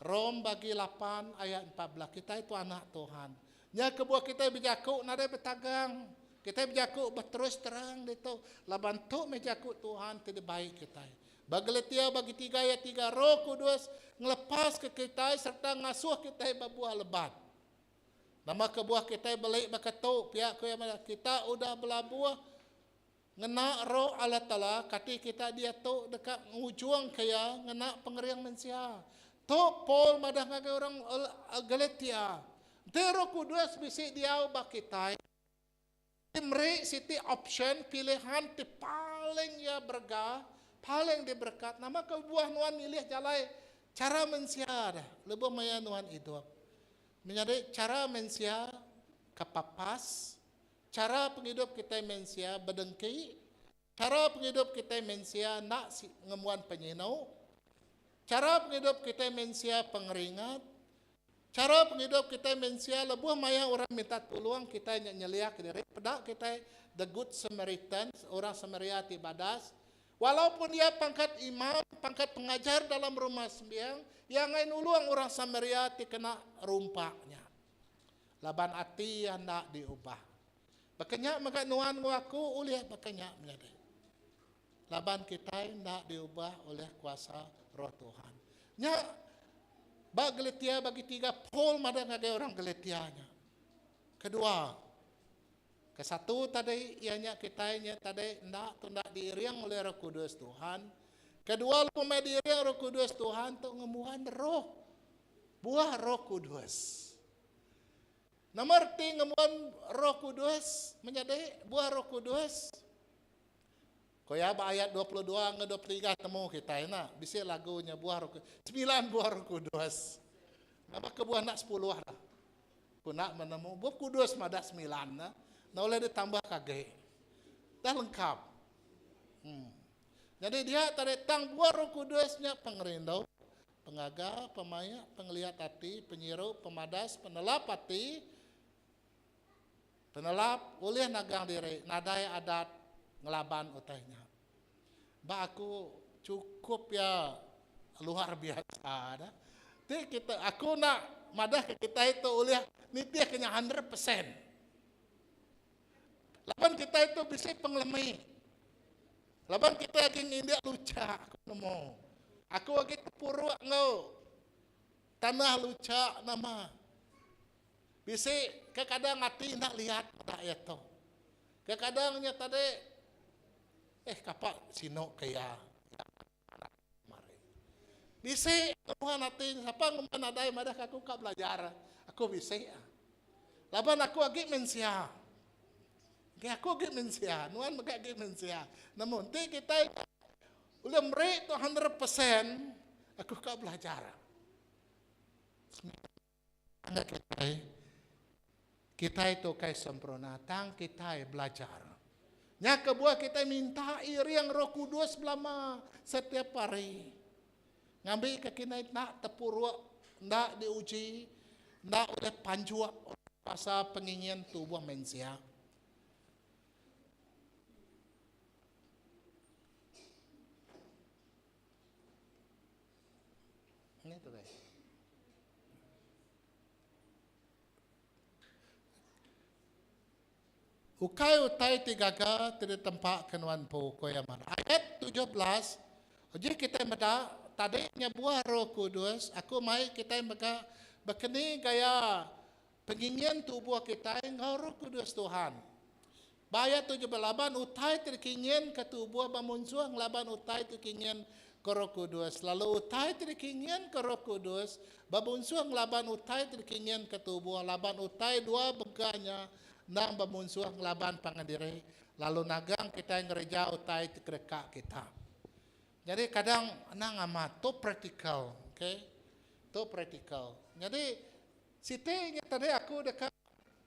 Rom bagi 8 ayat 14 kitai tu anak Tuhan. Nya kebuah kitai bejaku nadai betagang. Kitai bejaku beterus terang ditu laban tu meh jaku Tuhan ti dibai kitai. Ba Galatia bagi 3 ayat 3 Roh Kudus ngelepaska kitai sereta ngasuh kitai bebuah lebat. Nama kebuah kitai beli baka tu pia ku iya madah kita udah belabuh Ngena Roh Allah Taala, kati kita diatu deka ngujungka iya ngena pengering mensia. Tu Paul madah ngagai orang Galatia, enti Roh Kudus bisi diau ba kitai, meri siti opsyen pilihan ti paling iya berega, paling diberekat. Nama kebuah nuan milih jalai chara mensia deh lebuh maya nuan idup? Menyadi chara mensia kepapas Chara pengidup kitai mensia bedengki, Chara pengidup kitai mensia enda ngembuan penyinu, Chara pengidup kitai mensia pengeringat, Chara pengidup kitai mensia lebuh maya orang minta tulung kitai nya nyeliahka diri, peda kitai The Good Samaritan, orang Samaria ti badas, walaupun iya pangkat imam, pangkat pengajar dalam rumah sembiang, iya enggai nulung orang Samaria ti kena rumpak nya. Laban ati iya enda diubah. Baka nya mega nuan enggau aku ulih baka nya menyadi. Laban kitai enda diubah oleh kuasa Roh Tuhan. Nya ba Galatia bagi 3 Paul madah ngagai orang Galatia nya. Kedua, kesatu tadi iya nya kitai nya tadi enda tunda diiring oleh Roh Kudus Tuhan. Kedua lebuh meh diiring Roh Kudus Tuhan tu ngembuan roh buah Roh Kudus. Nama reti ngembuan Roh Kudus menyadi buah Roh Kudus? Ko iya ba ayat 22 enggau 23 temu kitai enda bisi lagu nya buah Roh Kudus. Sembilan buah Roh Kudus. Nama kebuah enda 10 dah. Ku enda menemu Bup Kudus madah semilan ne. Enda ulih ditambah ke agi. Dah lengkap. Hmm. Nyadi dia tadi tang buah Roh Kudus nya pengerindu, pengaga, pemaik, pengeliat ati, penyiru, pemadas, penelap ati, penelap ulih nagang diri nadai adat ngelaban utai nya. Ba aku chukup iya luar biasa dah. Ti kita aku enda madah ke kitai tu ulih nitih ke nya 100%. Laban kitai tu bisi pengelemi. Laban kitai agi ngindik luchak aku nemu. Aku agi tepuruk enggau tanah luchak nama. Bisi kekadang ati enda liat meda iya tu. Kekadang nya tadi eh kapa sinu ke iya. Bisi ngembuan ati sapa ngembuan nadai madah ke aku ka belajar. Aku bisi. Laban aku agi mensia. Agi aku agi mensia, nuan mega agi mensia. Nemu enti kitai ulih meri tu 100% aku ka belajar. Tang kitai, kitai tu ukai sempurna, tang kitai belajar. Nya kebuah kitai minta iring Roh Kudus belama setiap hari. Ngambika kitai enda tepuruk, enda diuji, enda ulih panjuk pasal pengingin tubuh mensia. Ini tu guys. Ukai utai ti gaga ti ditempa ke nuan empu, ku iya madah. Ayat 17, uji kitai meda tadi nya buah Roh Kudus, aku mai kitai mega bekeni gaya pengingin tubuh kitai enggau Roh Kudus Tuhan. Ba ayat 17 laban utai ti dikinginka tubuh ba munsuh ngelaban utai ti dikinginka Roh Kudus, lalu utai ti dikinginka Roh Kudus ba munsuh ngelaban utai ti dikinginka tubuh, laban utai dua bengkah nya endang bemunsuh ngelaban pangan diri, lalu nagang kitai ngereja utai ti kedeka kita. Nyadi kadang endang amat tu praktikal, okay? Tu praktikal. Nyadi siti nya tadi aku deka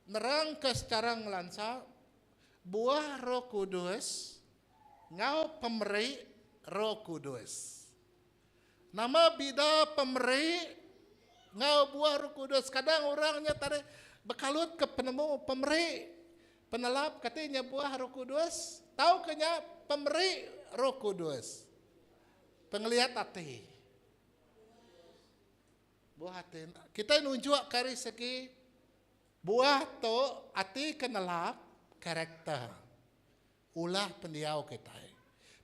Nerangka secara ngelansa buah Roh Kudus enggau pemeri Roh Kudus. Nama bida pemeri enggau buah Roh Kudus? Kadang orang nya tadi bekalut ke penemu pemeri penelap kati nya buah Roh Kudus tauka nya pemeri Roh Kudus. Pengeliat ati. Buah ati enda. Kitai nunjukka ari segi buah tu ati ke nelap karakter ulah pendiau kitai.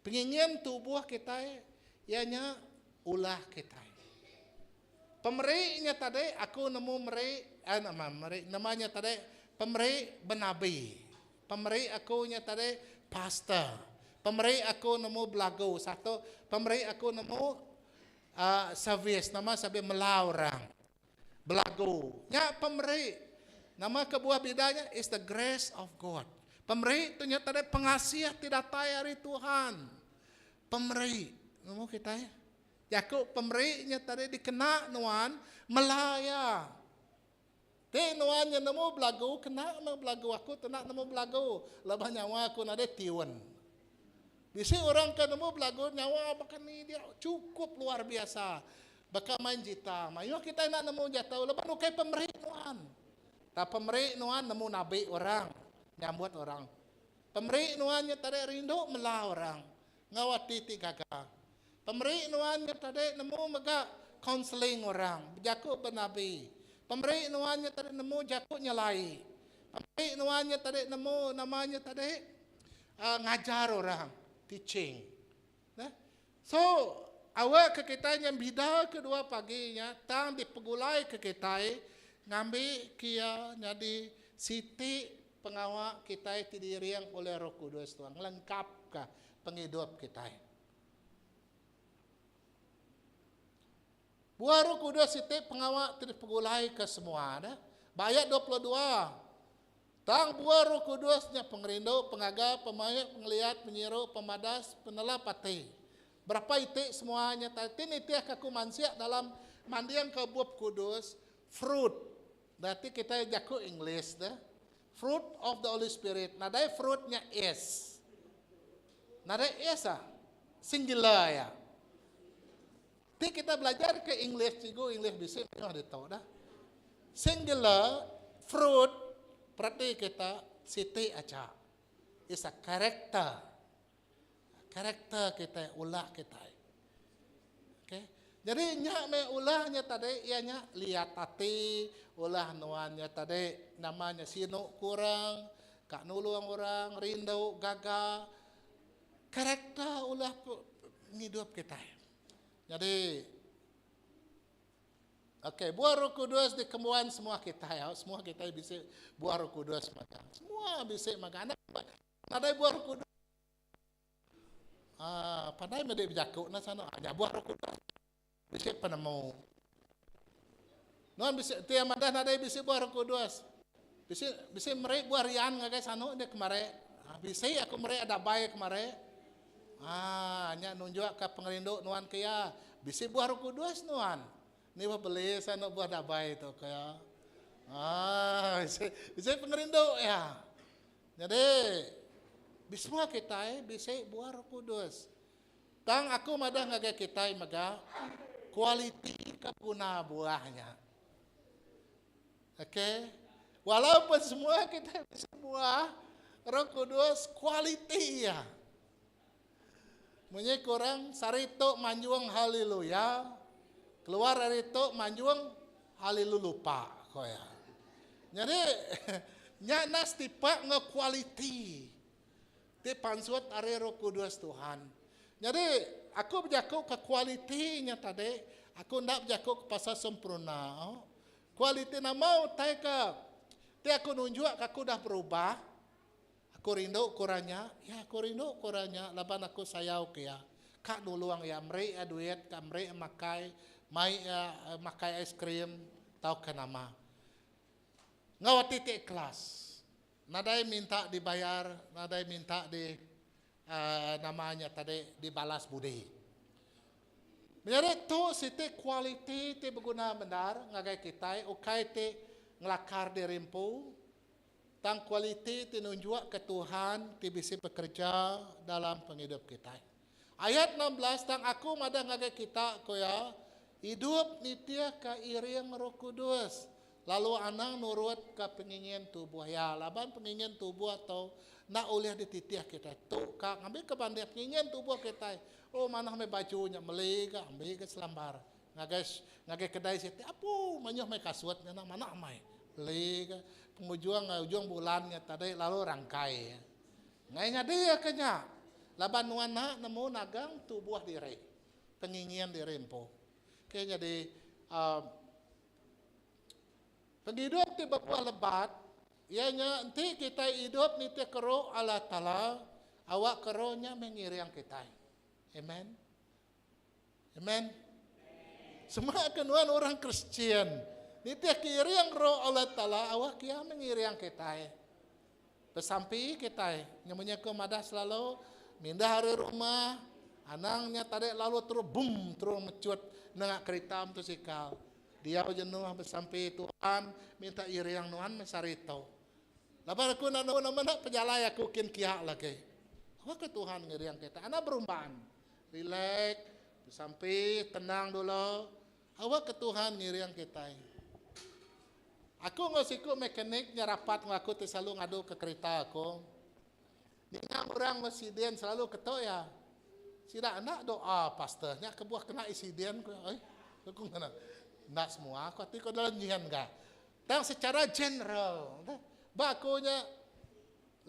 Pengingin tubuh kitai iya nya ulah kitai. Pemeri nya tadi aku nemu meri eh nama meri nama nya tadi pemeri benabi. Pemeri aku nya tadi pastor. Pemeri aku nemu belagu satu pemeri aku nemu Service nama sabi mela orang belagu nya pemeri nama kebuah bida nya is the grace of God pemeri tu nya tadi pengasih ti datai ari Tuhan pemeri nemu kitai jaku pemeri nya tadi dikena nuan mela iya ti nuan nya nemu belagu kena meh belagu aku tu enda nemu belagu laban nyawa aku nadai tiun. Bisi orang ke nemu belagu nyawa baka ni dia chukup luar biasa. Baka main jita. Mayuh kitai enda nemu jatau laban ukai pemeri nuan. Tang pemeri nuan nemu nabi orang, nyambut orang. Pemeri nuan nya tadi rindu mela orang enggau ati ti gaga. Pemeri nuan nya tadi nemu mega kaunseling orang, bejaku benabi. Pemeri nuan nya tadi nemu jaku nyelai. Pemeri nuan nya tadi nemu nama nya tadi ngajar orang, teaching. Neh. So, awak ke kitai nya bida ke dua pagi nya tang dipegulai ke kitai ngambi ke iya nyadi siti pengawa kitai ti diiring oleh Roh Kudus tu ngelengkapka pengidup kitai. Buah Roh Kudus siti pengawa ti dipegulai ke semua neh. Ba ayat 22, Tang buah Roh Kudus nya pengerindu, pengaga, pemaik, pengeliat, penyiru, pemadas, penelap ati. Berapa iti semua nya tadi ti nitihka aku mansik dalam mandingka Bup Kudus, fruit. Berarti kita jaku English deh. Fruit of the Holy Spirit. Nadai fruit nya S. Nadai S ah. Singular ya. Ti kita belajar ke English cikgu English bisi mayuh ditu dah. Singular fruit perati kita siti aja. Is a character. Karakter kitai, ulah kitai. Okay. Jadi nya meh ulah nya tadi iya nya liat ati, ulah nuan nya tadi nama nya sinu ke orang, ka nulung orang, rindu, gaga. Karakter ulah pengidup kitai. Jadi Okey, buah Roh Kudus dikembuan semua kitai. Semua kitai bisi buah Roh Kudus mega. Semua bisi mega. Nadai buah Roh Kudus. Ah, pandai meh dek bejaku nah sana. Nya buah Roh Kudus. Bisi penemu. Nuan bisi ti madah nadai bisi buah Roh Kudus. Bisi bisi meri buah rian ngagai sanu dia kemari. Ah, bisi aku meri adabai kemari. Ah, nya nunjuk ka pengerindu nuan ke iya. Bisi buah Roh Kudus nuan. Ni bah beli sanu buah dabai tu ke iya. Ah, bisi bisi pengerindu iya. Nyadi, semua kitai bisi buah Roh Kudus. Tang aku madah ngagai kitai mega kualiti ke guna buah nya. Okey. Walaupun semua kitai bisi buah Roh Kudus, kualiti iya. Munyi ku orang sehari tu manjung haleluya, keluar ari tu manjung halelulupa ku iya. Nyadi nya enda setipak enggau kualiti ti pansut ari Roh Kudus Tuhan. Nyadi aku bejaku ke kualiti nya tadi, aku enda bejaku ke pasal sempurna. Kualiti nama utai ke ti aku nunjuk ke aku udah berubah. Aku rindu ke orang nya. Ya, aku rindu ke orang nya laban aku sayau ke iya. Ka nulung iya, meri iya duit, ka meri iya makai, mai iya makai aiskrim tauka nama. Enggau ati ti ikhlas. Nadai minta dibayar, nadai minta di uhh nama nya tadi dibalas budi. Menyadi tu siti kualiti ti beguna bendar ngagai kitai ukai ti ngelakar diri empu. Tang kualiti ti nunjukka Tuhan ti bisi bekereja dalam pengidup kitai. Ayat 16, Tang aku madah ngagai kita, ku iya, idup nitihka iring Roh Kudus, lalu anang nurutka pengingin tubuh iya, laban pengingin tubuh tu enda ulih dititih kitai. Tu ka ngambika banding pengingin tubuh kitai, oh manah meh baju nya meli ga ambi ga selambar. Ngagai ngagai kedai siti apu mayuh meh kasut nya manah amai. Beli ke pengujung ujung bulan nya tadi lalu rangkai. Ngai nyadi ke nya laban nuan enda nemu nagang tubuh diri pengingin diri empu. Ke nyadi uhh pengidup ti bebuah lebat iya nya enti kitai idup nitih ke roh Allah Taala awak ke roh nya meh ngiring kitai. Amen. Amen. Sema ke nuan orang Kristian, nitih ke iring Roh Allah Taala awak iya mengiring kitai. Besampi kitai, nyemunya ke madah selalu mindah ari rumah, anang nya tadi lalu terus bum terus mecut nengah kerita motosikal. Diau jenuh besampi Tuhan minta iring nuan meh sehari tu. Laban aku enda nemu nama enda pejalai aku kin kia lagi. Awak ke Tuhan ngiring kitai. Anang berumban. Relax, besampi, tenang dulu. Awak ke Tuhan ngiring kitai. Aku enggau siku mekanik nya rapat enggau aku ti selalu ngadu ke kerita aku. Ninga orang mesiden selalu ketu iya. Sida enda doa pastor nya kebuah kena isiden ku iya. Oi, aku ngena. Enda semua aku ati ku dalam nyian ga. Tang secara general, ba aku nya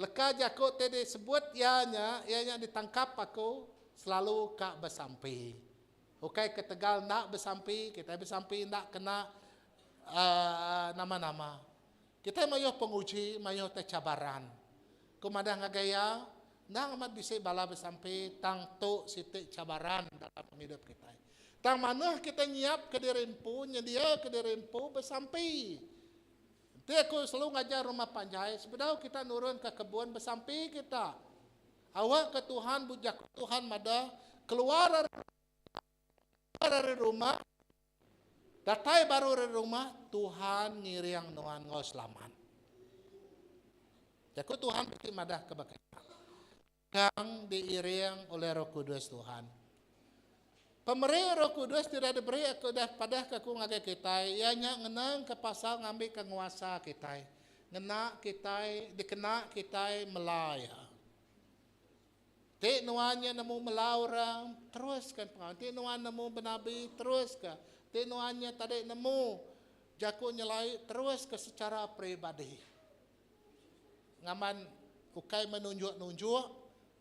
Leka jaku ti disebut iya nya, iya nya ditangkap aku selalu ka besampi. Ukai ketegal enda besampi, kitai besampi enda kena uhh nama-nama. Kitai mayuh penguji, mayuh te cabaran. Ku madah ngagai iya, endang amat bisi bala besampi tang tu siti cabaran dalam pengidup kitai. Tang manah kitai nyiapka diri empu, nyediaka diri empu besampi. Enti aku selalu ngajar rumah panjai, sebedau kita nurun ke kebun besampi kita. Awakka Tuhan bejaku Tuhan madah keluar ari keluar ari rumah. Datai baru ari rumah, Tuhan ngiring nuan enggau selamat. Jaku Tuhan bisi madah ke baka nya. Kang diiring oleh Roh Kudus Tuhan. Pemeri Roh Kudus ti udah diberi aku udah padahka aku ngagai kitai iya nya ngenangka pasal ngambika nguasa kitai, ngena kitai, dikena kitai mela iya. Ti nuan nya nemu mela orang, teruska pengawa. Ti nuan nemu benabi, teruska. Ti nuan nya tadi nemu jaku nyelai, teruska secara peribadi. Ngaban ukai menunjuk-nunjuk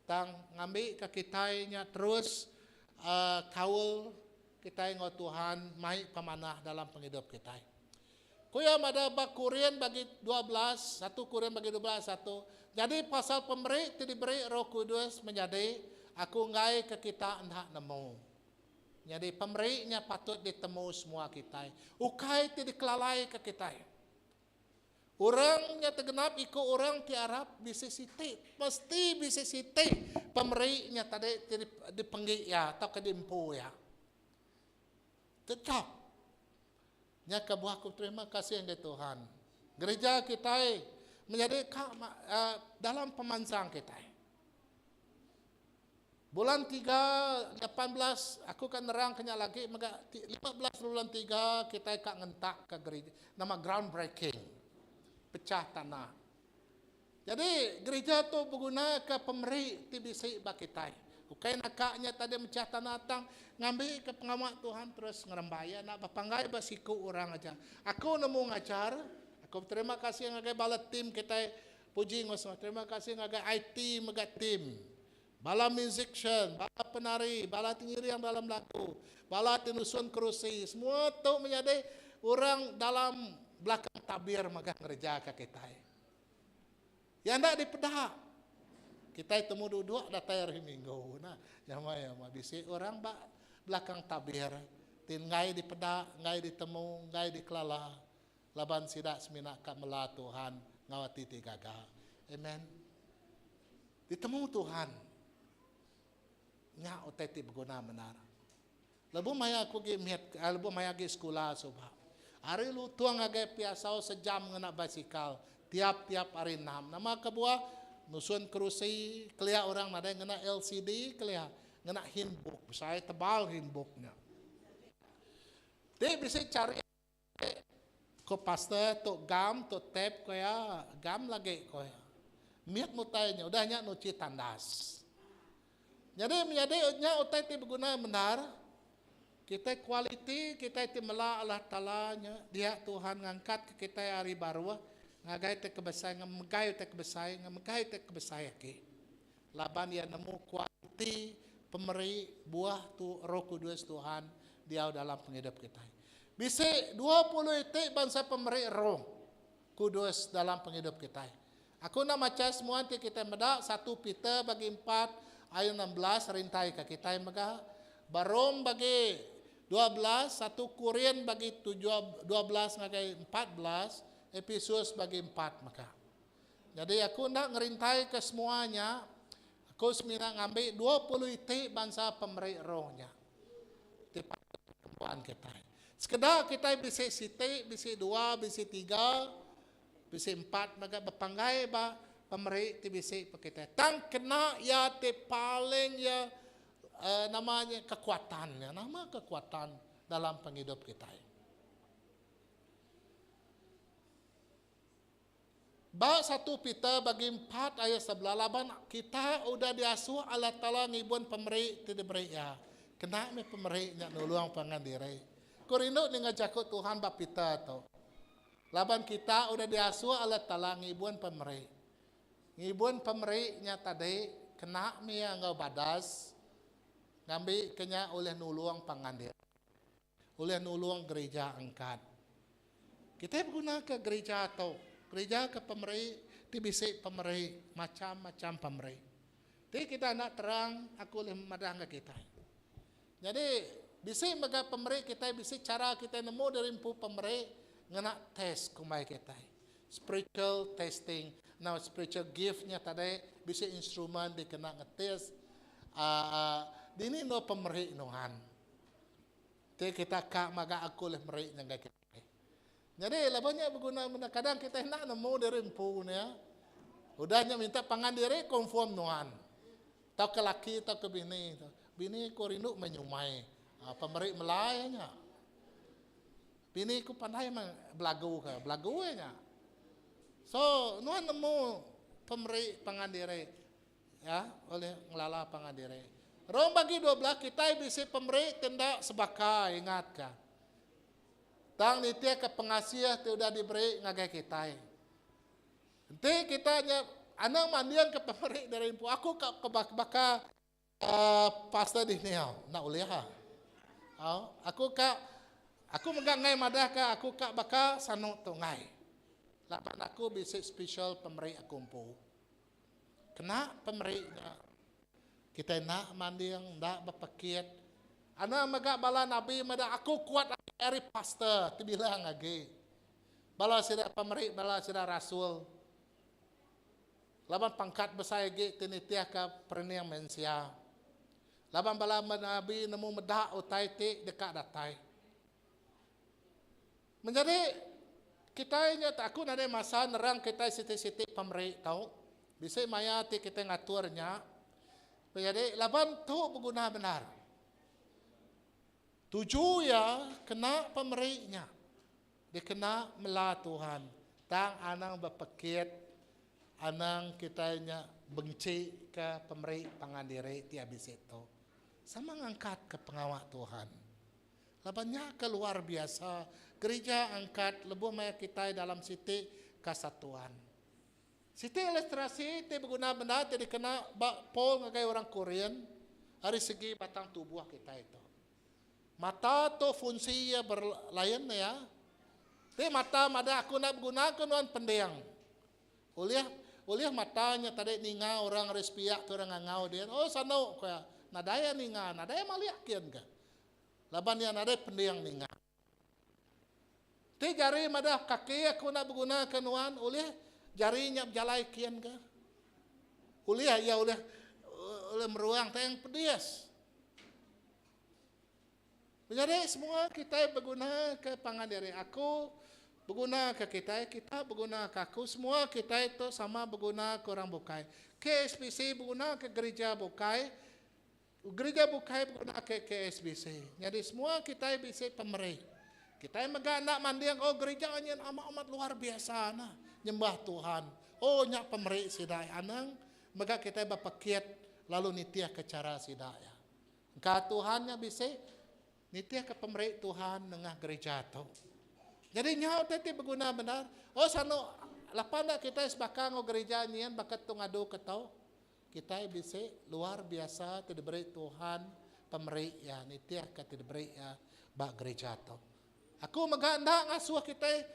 tang ngambika kitai nya terus kaul kitai enggau Tuhan mai pemanah dalam pengidup kitai. Ku iya madah ba Korin bagi 12, satu Korin bagi 12 satu, Nyadi pasal pemeri ti diberi Roh Kudus menyadi, aku enggai ke kita enda nemu. Nyadi pemeri nya patut ditemu semua kitai, ukai ti dikelalaika kitai. Orang nya tegenap iku orang ti arap bisi siti, mesti bisi siti pemeri nya tadi ti dipenggi iya tauka diempu iya. Tetap. Nya kebuah aku terima kasih ngagai Tuhan. Gereja kitai menyadi ka dalam pemansang kitai. Bulan tiga 18 aku ka nerang ke nya lagi mega 15 bulan tiga kitai ka ngentak ka gereja nama ground breaking pecah tanah. Jadi gereja tu beguna ka pemeri ti bisi ba kitai. Ukai naka nya tadi mecah tanah tang ngambi ka pengawa Tuhan terus ngerembai iya enda bepanggai ba siku orang aja. Aku nemu ngajar, aku beterima kasih ngagai bala team kitai Puji enggau semua. Terima kasih ngagai IT mega team. Bala musician, bala penari, bala ti ngiring dalam lagu, bala ti nusun kerusi, semua tu menyadi orang dalam belakang tabir mega ngereja ka kitai. Iya enda dipeda. Kitai temu duduk datai hari minggu nah. Nyamai amat bisi orang ba belakang tabir ti enggai dipeda, enggai ditemu, enggai dikelala. Laban sida semina ka mela Tuhan enggau ati ti gaga. Amen. Ditemu Tuhan. Nya utai ti beguna bendar. Lebuh maya aku agi mit, lebuh maya agi sekula suba, ari Lutong ngagai Piasau sejam ngena basikal tiap-tiap hari enam. Nama kebuah? Nusun kerusi, kelia orang nadai ngena LCD kelia, ngena handbook, besai tebal handbook nya. Ti bisi chari Ko pastor tu gam tu tap ko iya gam lagi ko iya. Mit mutai nya udah nya nuchi tandas. Nyadi menyadi nya utai ti beguna bendar kitai kualiti kitai ti mela Allah Taala nya dia Tuhan ngangkat ke kitai ari baruh ngagai ti ke besai ngemegai utai ke besai ngemegai utai ke besai agi. Laban iya nemu kualiti pemeri buah tu Roh Kudus Tuhan diau dalam pengidup kitai. Bisi 20 iti bansa pemeri Roh Kudus dalam pengidup kitai. Aku enda macha semua enti kitai meda satu Peter bagi empat ayat 16 rintai ka kitai mega. Ba Rome bagi 12, satu Korin bagi tujuh 12 ngagai 14, Epesus bagi empat mega. Nyadi aku enda ngerintaika semua nya, aku semina ngambi 20 iti bansa pemeri roh nya ti patut dikembuan kitai. Sekeda kitai bisi siti, bisi dua, bisi tiga, bisi empat mega bepanggai ba pemeri ti bisi ba kitai. Tang kena iya ti paling iya uhh nama nya kekuatan nya, nama kekuatan dalam pengidup kitai. Ba satu Peter bagi empat ayat sebelah laban kita udah diasuh Allah Taala ngibun pemeri ti diberi Iya. Kena meh pemeri nya nulung pangan diri. Ku rindu ninga jaku Tuhan ba Peter tu. Laban kita udah diasuh Allah Taala ngibun pemeri. Ngibun pemeri nya tadi kena mih iya enggau badas ngambika nya ulih nulung pangan diri. Ulih nulung gerija angkat. Kitai begunaka gerija tu, gerija ke pemeri ti bisi pemeri macham-macham pemeri. Ti kita enda terang aku ulih madah enggau kitai. Nyadi bisi mega pemeri kitai bisi chara kitai nemu diri empu pemeri ngena test kumbai kitai. Spiritual testing enggau spiritual gift nya tadi bisi instrumen dikena ngetes aaa dini endur pemeri nuan. Ti kita ka maga aku ulih meri ngagai kitai. Nyadi laban nya beguna menda kadang kitai enda nemu diri empu ne. Udah nya minta pangan diri confirm nuan. Tauka laki tauka bini. Bini ku rindu meh nyumai. Pemeri melai nya. Bini ku pandai meh belagu ke. Belagu iya nya. So nuan nemu pemeri pangan diri. Ya, ulih ngelala pangan diri. Rome bagi 12 kitai bisi pemeri ti enda sebaka ingatka. Tang nitihka pengasih ti udah diberi ngagai kitai. Enti kita nya anang mandingka pemeri diri empu. Aku ka baka pastor Daniel, enda ulih ah. Au, aku ka aku mega enggai madahka aku ka baka sanu tu enggai. Laban aku bisi special pemeri aku empu. Kena pemeri nya. Kitai enda manding, enda bepekit. Anang mega bala nabi meda aku kuat agi ari pastor ti bilang agi. Bala sida pemeri bala sida rasul. Laban pangkat besai agi ti nitihka perening mensia. Laban bala nabi nemu meda utai ti deka datai. Menyadi, kitai nya aku nadai masa nerang kitai siti-siti pemeri tu. Bisi maya ti kitai ngatur nya. Menyadi, laban tu beguna bendar. Tuju iya kena pemeri nya dikena mela Tuhan. Tang anang bepekit, anang kitai nya benchi ke pemeri pangan diri ti bisi tu. Sama ngangkatka pengawa Tuhan. Laban nya ke luar biasa, gerija angkat lebuh maya kitai dalam siti kesatuan. Siti ilustrasi ti beguna bendar ti dikena ba Paul ngagai orang Korin ari segi batang tubuh kitai tu. Mata tu fungsi iya berlain iya. Ti mata madah aku enda beguna ke nuan pending. Ulih ulih mata nya tadi ninga orang ari sepiak tu orang ngangau din. Oh sanu ku iya. Nadai iya ninga, nadai iya malik kin ke. Laban iya nadai pending ninga. Ti jari madah kaki aku enda beguna ke nuan ulih jari nya bejalai kin ke. Ulih iya ulih ulih meruang tang pedis. Menyadi semua kitai beguna ke pangan diri. Aku beguna ke kitai, kita beguna ke aku, semua kitai tu sama beguna ke orang bukai. KSPC beguna ke gerija bukai, Gerija bukai beguna ke KSBC. Nyadi semua kitai bisi pemeri. Kitai mega enda manding oh gerija nyin amat amat luar biasa nah nyembah Tuhan. Oh nya pemeri sida iya. Anang mega kitai bepekit lalu nitihka chara sida iya. Engka Tuhan nya bisi nitihka pemeri Tuhan nengah gerija tu. Nyadi nyau ti ti beguna bendar. Oh sanu lapa enda kitai sebaka enggau gerija nyin baka tu ngadu ke tu. Kitai bisi luar biasa ti diberi Tuhan pemeri Iya nitihka ti diberi Iya ba gerija tu. Aku mega enda ngasuh kitai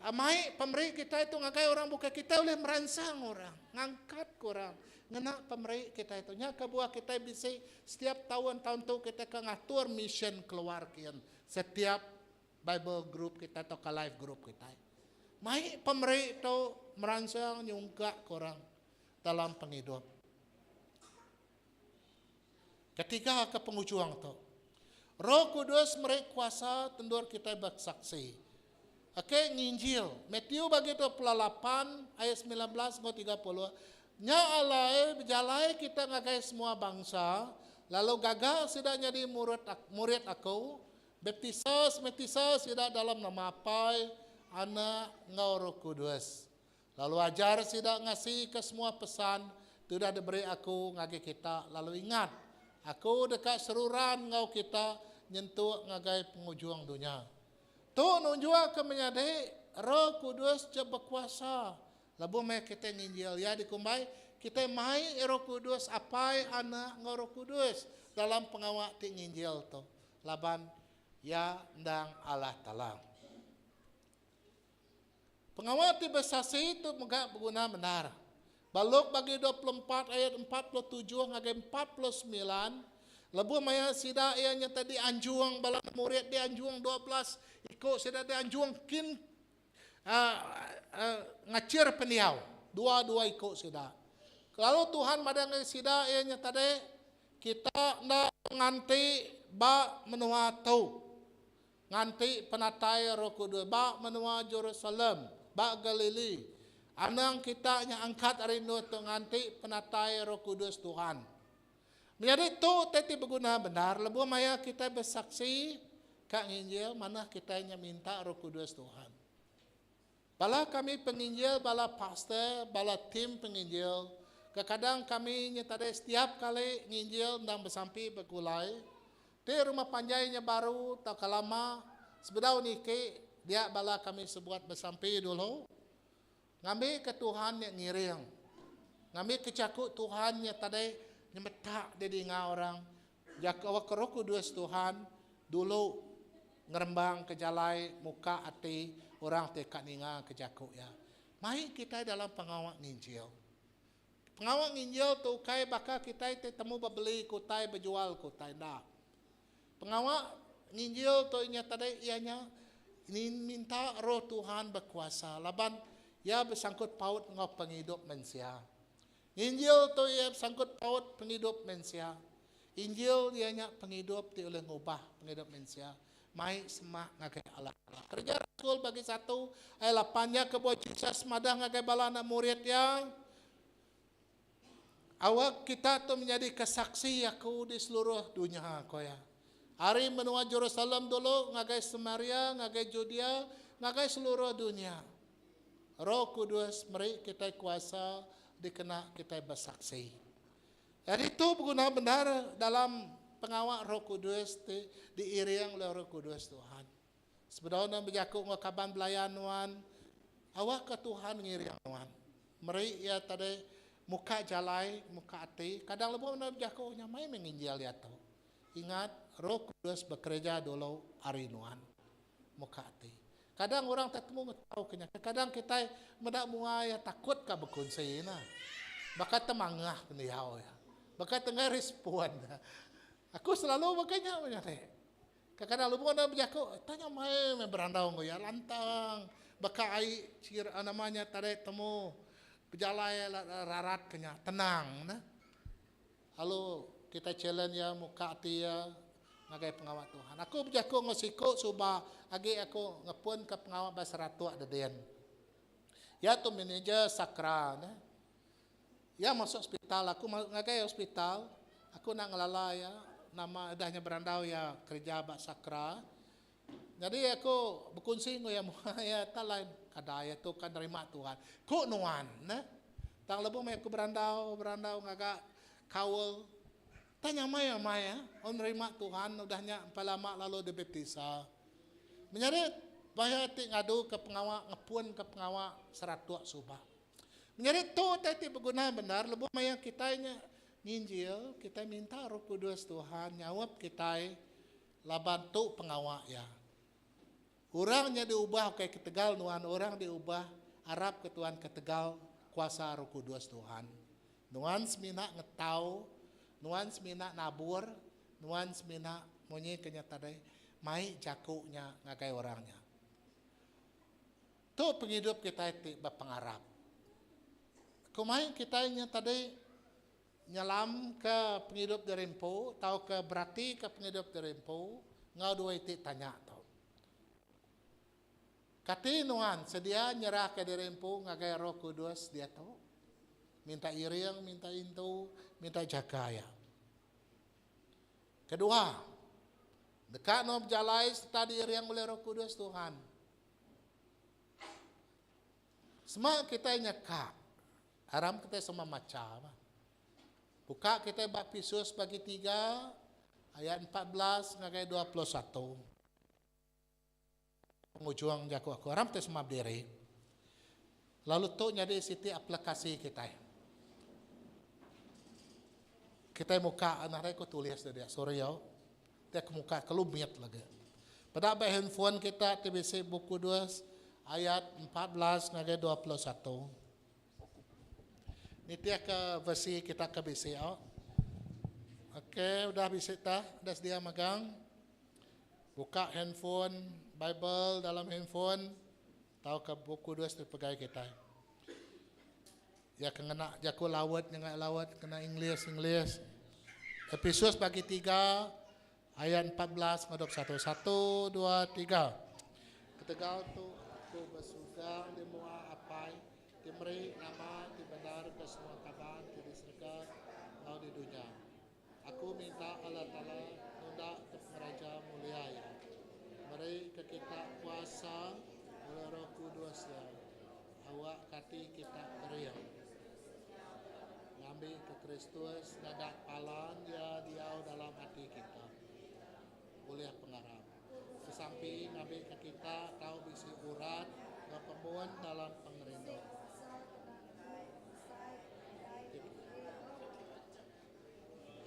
mai pemeri kitai tu ngagai orang bukai. Kitai ulih meransang orang, ngangkatka orang ngena pemeri kitai tu. Nya kebuah kitai bisi setiap taun, taun tu kitai ke ngatur mission keluar kian setiap Bible group kitai tauka life group kitai. Mai pemeri tu meransang nyungkakka orang. dalam pengidup. Ketiga ke pengujung tu, Roh Kudus meri kuasa tendur kitai besaksi. Okey, nginjil. Matthew bagi 28 ayat 19 enggau 30, Nya alai bejalai kita ngagai semua bangsa, lalu gaga sida nyadi murid murid aku, baptisa baptisa sida dalam nama Apai, Anak enggau Roh Kudus. Lalu ajar sida ngasika semua pesan ti udah diberi Aku ngagai kita, lalu ingat, Aku deka seruran enggau kita nyentuk ngagai pengujung dunya. Tu nunjukka menyadi Roh Kudus je bekuasa lebuh meh kitai nginjil. Iya dikumbai kitai mai Roh Kudus, Apai, Anak enggau Roh Kudus dalam pengawa ti nginjil tu, laban Iya endang Allah Taala. Pengawa ti besasi tu mega beguna bendar. Ba Luke bagi 24 ayat 47 ngagai 49, lebuh maya sida iya nyata dianjung bala murid dianjung 12 iku sida dianjung kin uh, uh, ngachir pendiau dua-dua iku sida. Lalu Tuhan madah ngagai sida iya nya tadi kita enda nganti ba menua tu. Nganti penatai Roh Kudus ba menua Jerusalem, ba Galili. Anang kita nya angkat ari endur tu nganti penatai Roh Kudus Tuhan. Menyadi tu utai ti beguna bendar lebuh maya kitai besaksi ka nginjil manah kitai nya minta Roh Kudus Tuhan. Bala kami penginjil, bala pastor, bala tim penginjil, kekadang kami nya tadi setiap kali nginjil endang besampi begulai. Ti rumah panjai nya baru tauka lama sebedau niki dia bala kami sebuat besampi dulu ngambika Tuhan nya ngiring. Ngambika jaku Tuhan nya tadi nyemetak didinga orang jaku awakka Roh Kudus Tuhan dulu ngerembangka jalai muka ati orang ti ka ningaka jaku iya. Mai kitai dalam pengawa nginjil. Pengawa nginjil tu ukai baka kitai ti temu bebeli ke utai bejual ke utai enda. Pengawa nginjil tu inya tadi iya nya minta roh Tuhan bekuasa laban iya besangkut paut enggau pengidup mensia. Nginjil tu iya besangkut paut pengidup mensia. Injil iya nya pengidup ti ulih ngubah pengidup mensia mai semak ngagai Allah Taala. Kereja Rasul bagi satu ayat lapan nya kebuah Jesus madah ngagai bala anak murid iya, Awak kita tu menyadika saksi aku di seluruh dunya, ku iya. Ari menua Jerusalem dulu ngagai Samaria, ngagai Judea, ngagai seluruh dunya. Roh Kudus meri kitai kuasa dikena kitai besaksi. Nyadi tu beguna bendar dalam pengawa Roh Kudus ti diiring oleh Roh Kudus Tuhan. Sebedau nuan bejaku enggau kaban belayan nuan, awakka Tuhan ngiring nuan. Meri iya tadi muka jalai, muka ati. Kadang lebuh nuan bejaku nya mai meh nginjil diatu. Ingat, Roh Kudus bekereja dulu ari nuan. Muka ati. Kadang orang tak temu ngetau ke nya. Kadang kitai meda mua iya takut ka bekunsi ne. Baka temangah pendiau iya. Baka tengah respon. Aku selalu baka nya menyadi. Kadang lebuh ne bejaku, tanya mai meh berandau enggau iya lantang. Baka ai cir nama nya tadi temu bejalai rarat ke nya tenang ne. Lalu kitai challenge iya muka ati iya ngagai pengawa Tuhan. Aku bejaku enggau siku suba agi aku ngepunka pengawa ba Seratok dedin. Iya tu manager Sakra neh. Iya masuk hospital aku ngagai hospital aku enda ngelala iya nama udah nya berandau iya kereja ba Sakra. Nyadi aku bekunsi enggau iya mua iya tak lain kada iya tu ka nerima Tuhan. Ku nuan neh. Tang lebuh meh aku berandau berandau ngaga kaul tak nyamai amai ah oh nerima Tuhan udah nya empai lama lalu dibaptisa. Menyadi bahaya ti ngadu ke pengawa ngepun ke pengawa Seratok suba. Menyadi tu utai ti beguna bendar lebuh maya kitai nya nginjil kitai minta Roh Kudus Tuhan nyaup kitai Laban tu pengawa iya. Orang nya diubah ukai ketegal nuan orang diubah arap ke Tuhan ketegal kuasa Roh Kudus Tuhan. Nuan semina ngetau, nuan semina nabur, nuan semina munyi ke nya tadi mai jaku nya ngagai orang nya. Tu pengidup kitai ti bepengarap. Ku mai kitai nya tadi Nyelamka pengidup diri empu tauka beratika pengidup diri empu enggau dua iti tanya tu. Kati nuan sedia nyerahka diri empu ngagai Roh Kudus diatu? Minta iring, minta intu, minta jaga iya. Kedua, deka nuan bejalai sereta diiring ulih Roh Kudus Tuhan? Sema kitai nyekak Aram kitai sama macha bah. Buka kitai ba Epesus bagi tiga ayat 14 ngagai 21. Pengujung jaku aku aram kitai sama bediri. Lalu tu nyadi siti aplikasi kitai. Kitai muka nadai ku tulis dia sorry au. Ti aku muka kelumit lagi. Peda ba handphone kita ti bisi Bup Kudus ayat 14 ngagai 21. Nitihka versi kita ke bisi au. Okey, udah bisi tah, udah sedia magang. Buka handphone, Bible dalam handphone tauka Bup Kudus dipegai kitai. Iya ke ngena jaku laut nyengai laut, kena English English. Epesus bagi tiga. Ayat 14 enggau 21. Satu, dua, tiga. Ketegal tu aku besugang di mua Apai ti meri nama ti bendar ke semua kaban ti di serega enggau di dunya. Aku minta Allah Taala nunda ke pengeraja mulia Iya, meri ke kita kuasa oleh Roh Kudus Iya, awak kati kita kering. Ngambi ke Kristus ngaga palan Iya diau dalam ati kita ulih pengarap. Besampi ngambi ke kita tau bisi urat enggau pemun dalam pengerindu.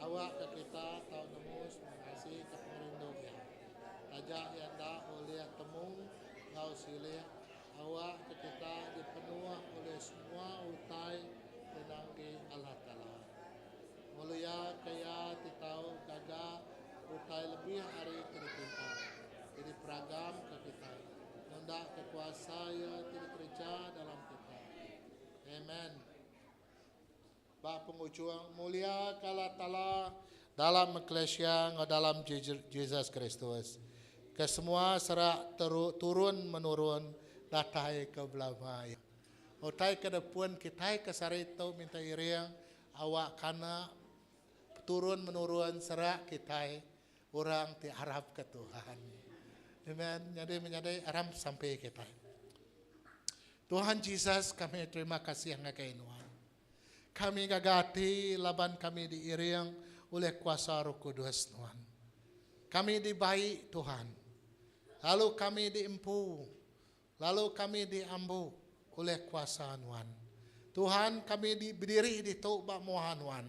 Awakka kita tau nemu semua ke pengerindu Iya. Taja iya enda ulih temu enggau silih, awakka kita dipenuh ulih semua utai ti nanggi Allah Taala. Muliaka Iya ti tau gaga utai lebih ari ti dipinta, ti diperagamka kitai, nundaka kuasa Iya ti dikereja dalam kitai. Amen. Ba pengujung, mulia ke Allah Taala dalam Eklesia enggau dalam Jesus Kristus, ke semua serak turun menurun datai ke belama iya. Utai ke depun kitai ke sehari tu minta iring awak kana turun menurun serak kitai orang ti arap ke Tuhan. Amen. Nyadi menyadi aram sampai kitai. Tuhan Jesus kami terima kasih ngagai nuan. Kami gaga ati laban kami diiring oleh kuasa Roh Kudus nuan. Kami dibai Tuhan. Lalu kami diempu. Lalu kami diambu oleh kuasa nuan. Tuhan kami di, berdiri di tu ba mua nuan.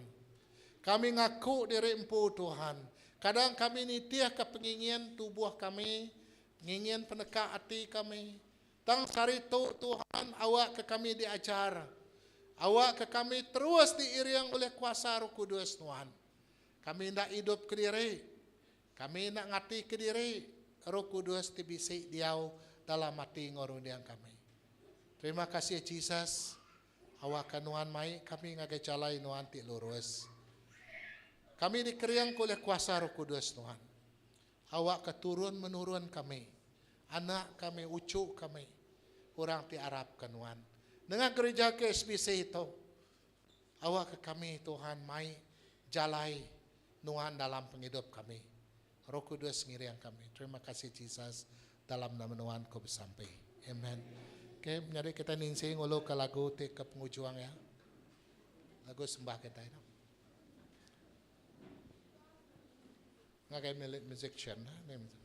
Kami ngaku diri empu Tuhan. Kadang kami nitih ke pengingin tubuh kami, ngingin peneka ati kami. Tang sehari tu Tuhan awak ke kami diajar. Awak ke kami terus diiring oleh kuasa Roh Kudus Tuhan. Kami nak hidup kediri. Kami nak ngati kediri. Roh Kudus ti bisi diau dalam ati ngorundiang kami. Terima kasih Jesus. Awak ke nuan mai kami ngagai jalai nuan ti lurus. Kami dikeriang oleh kuasa Roh Kudus Tuhan. Awak ke turun menurun kami. Anak kami, ucu kami. Orang ti arap ke nuan. Dengan gereja KSBC itu. Awak ke kami Tuhan mai jalai nuan dalam penghidup kami. Roh Kudus ngiring kami. Terima kasih Jesus dalam nama nuan ku bersampai. Amen. Okay, jadi kita ningsing ulu ke lagu ti ke pengujuang ya. Lagu sembah kita itu. Ngagai milik musician, ni musician.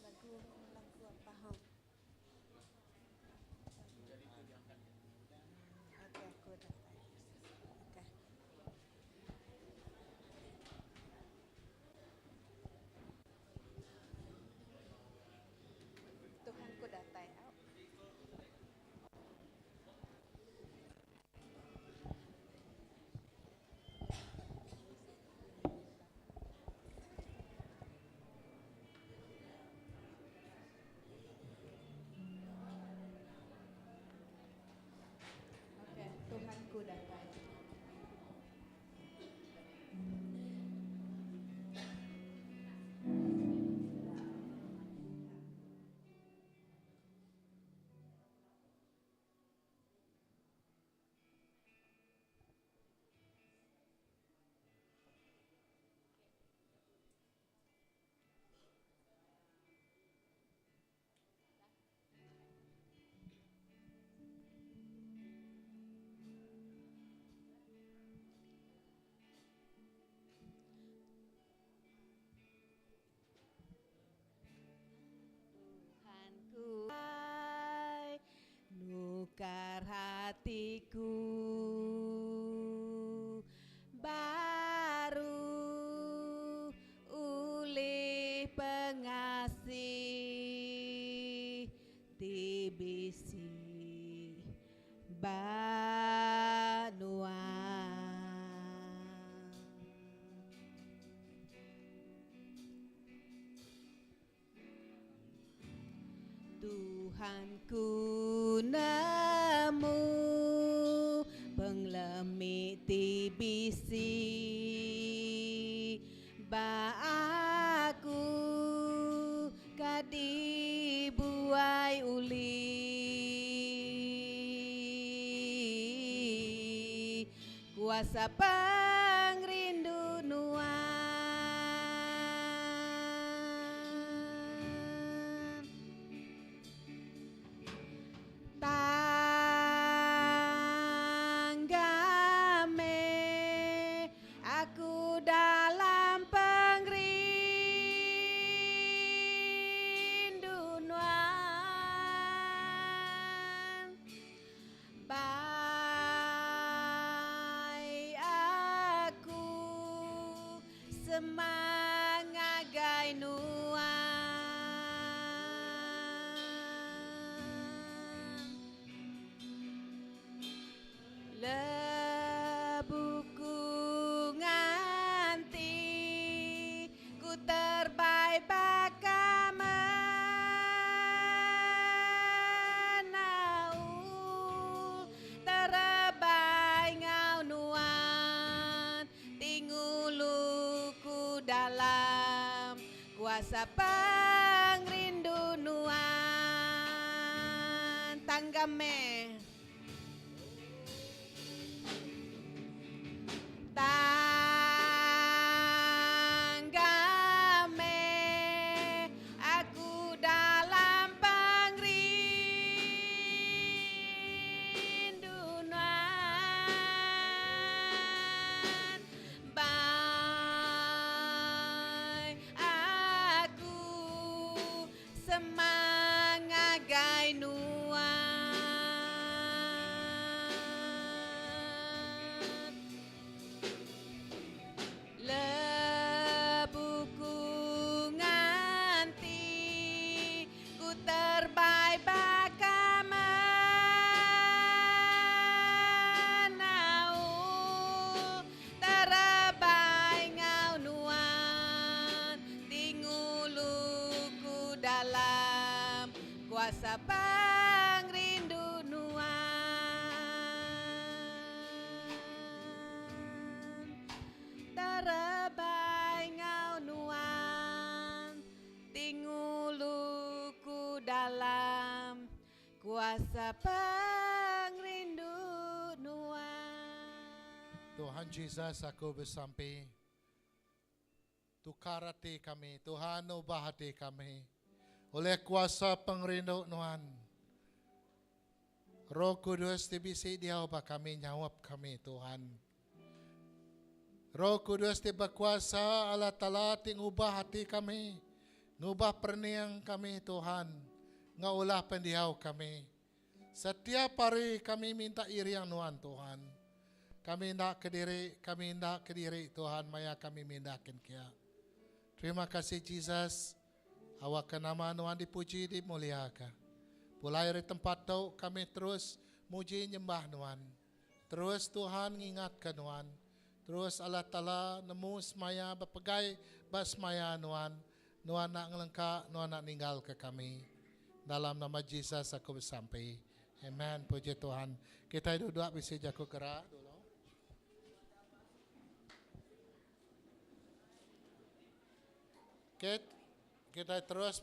Lagu lagu apa? Hong? Okey, aku dapat. Okey. Tuhan ku datai. Au. Okey, Tuhan ku datai. Tuhanku nukar hatiku baru ulih pengasih ti bisi ba nuan. Tuhan ku nemu. Kuasa pengrindu nuan. Tanggame aku dalam pengrindu nuan. Bai aku semak ngagai nuan. Lebuh ku nganti ku terbai baka menaul Terebai enggau nuan ti ngulu ku dalam kuasa pengerindu nuan. Tangga meh. Tangga meh aku dalam pengrindu nuan. Bai aku Semak ngagai nuan. Lebuh ku nganti ku terbai baka menaul. Terebai enggau nuan ti ngulu ku dalam kuasa pengerindu nuan. Terebai enggau nuan ti ngulu ku dalam Kuasa pengerindu nuan. Tuhan Jesus aku besampi tukar ati kami Tuhan ubah ati kami oleh kuasa pengerindu nuan Roh Kudus ti bisi diau ba kami nyaup kami Tuhan Roh Kudus ti bekuasa Allah Taala ti ngubah ati kami, ngubah perening kami Tuhan enggau ulah pendiau kami. Setiap hari kami minta iring nuan Tuhan. Kami enda kediri, kami enda kediri Tuhan maya kami mindah kin kia. Terima kasih Jesus. Awakka nama nuan dipuji dimuliaka. Pulai ari tempat tu kami terus muji nyembah nuan. Terus Tuhan ngingatka nuan. Terus Allah Taala nemu semaya bepegai ba semaya nuan. Nuan enda ngelengka, nuan enda ninggalka kami. Dalam nama Jesus aku besampi. Amen. Puji Tuhan. Kitai duduk bisi jaku gerak dulu. Okay. Kitai terus.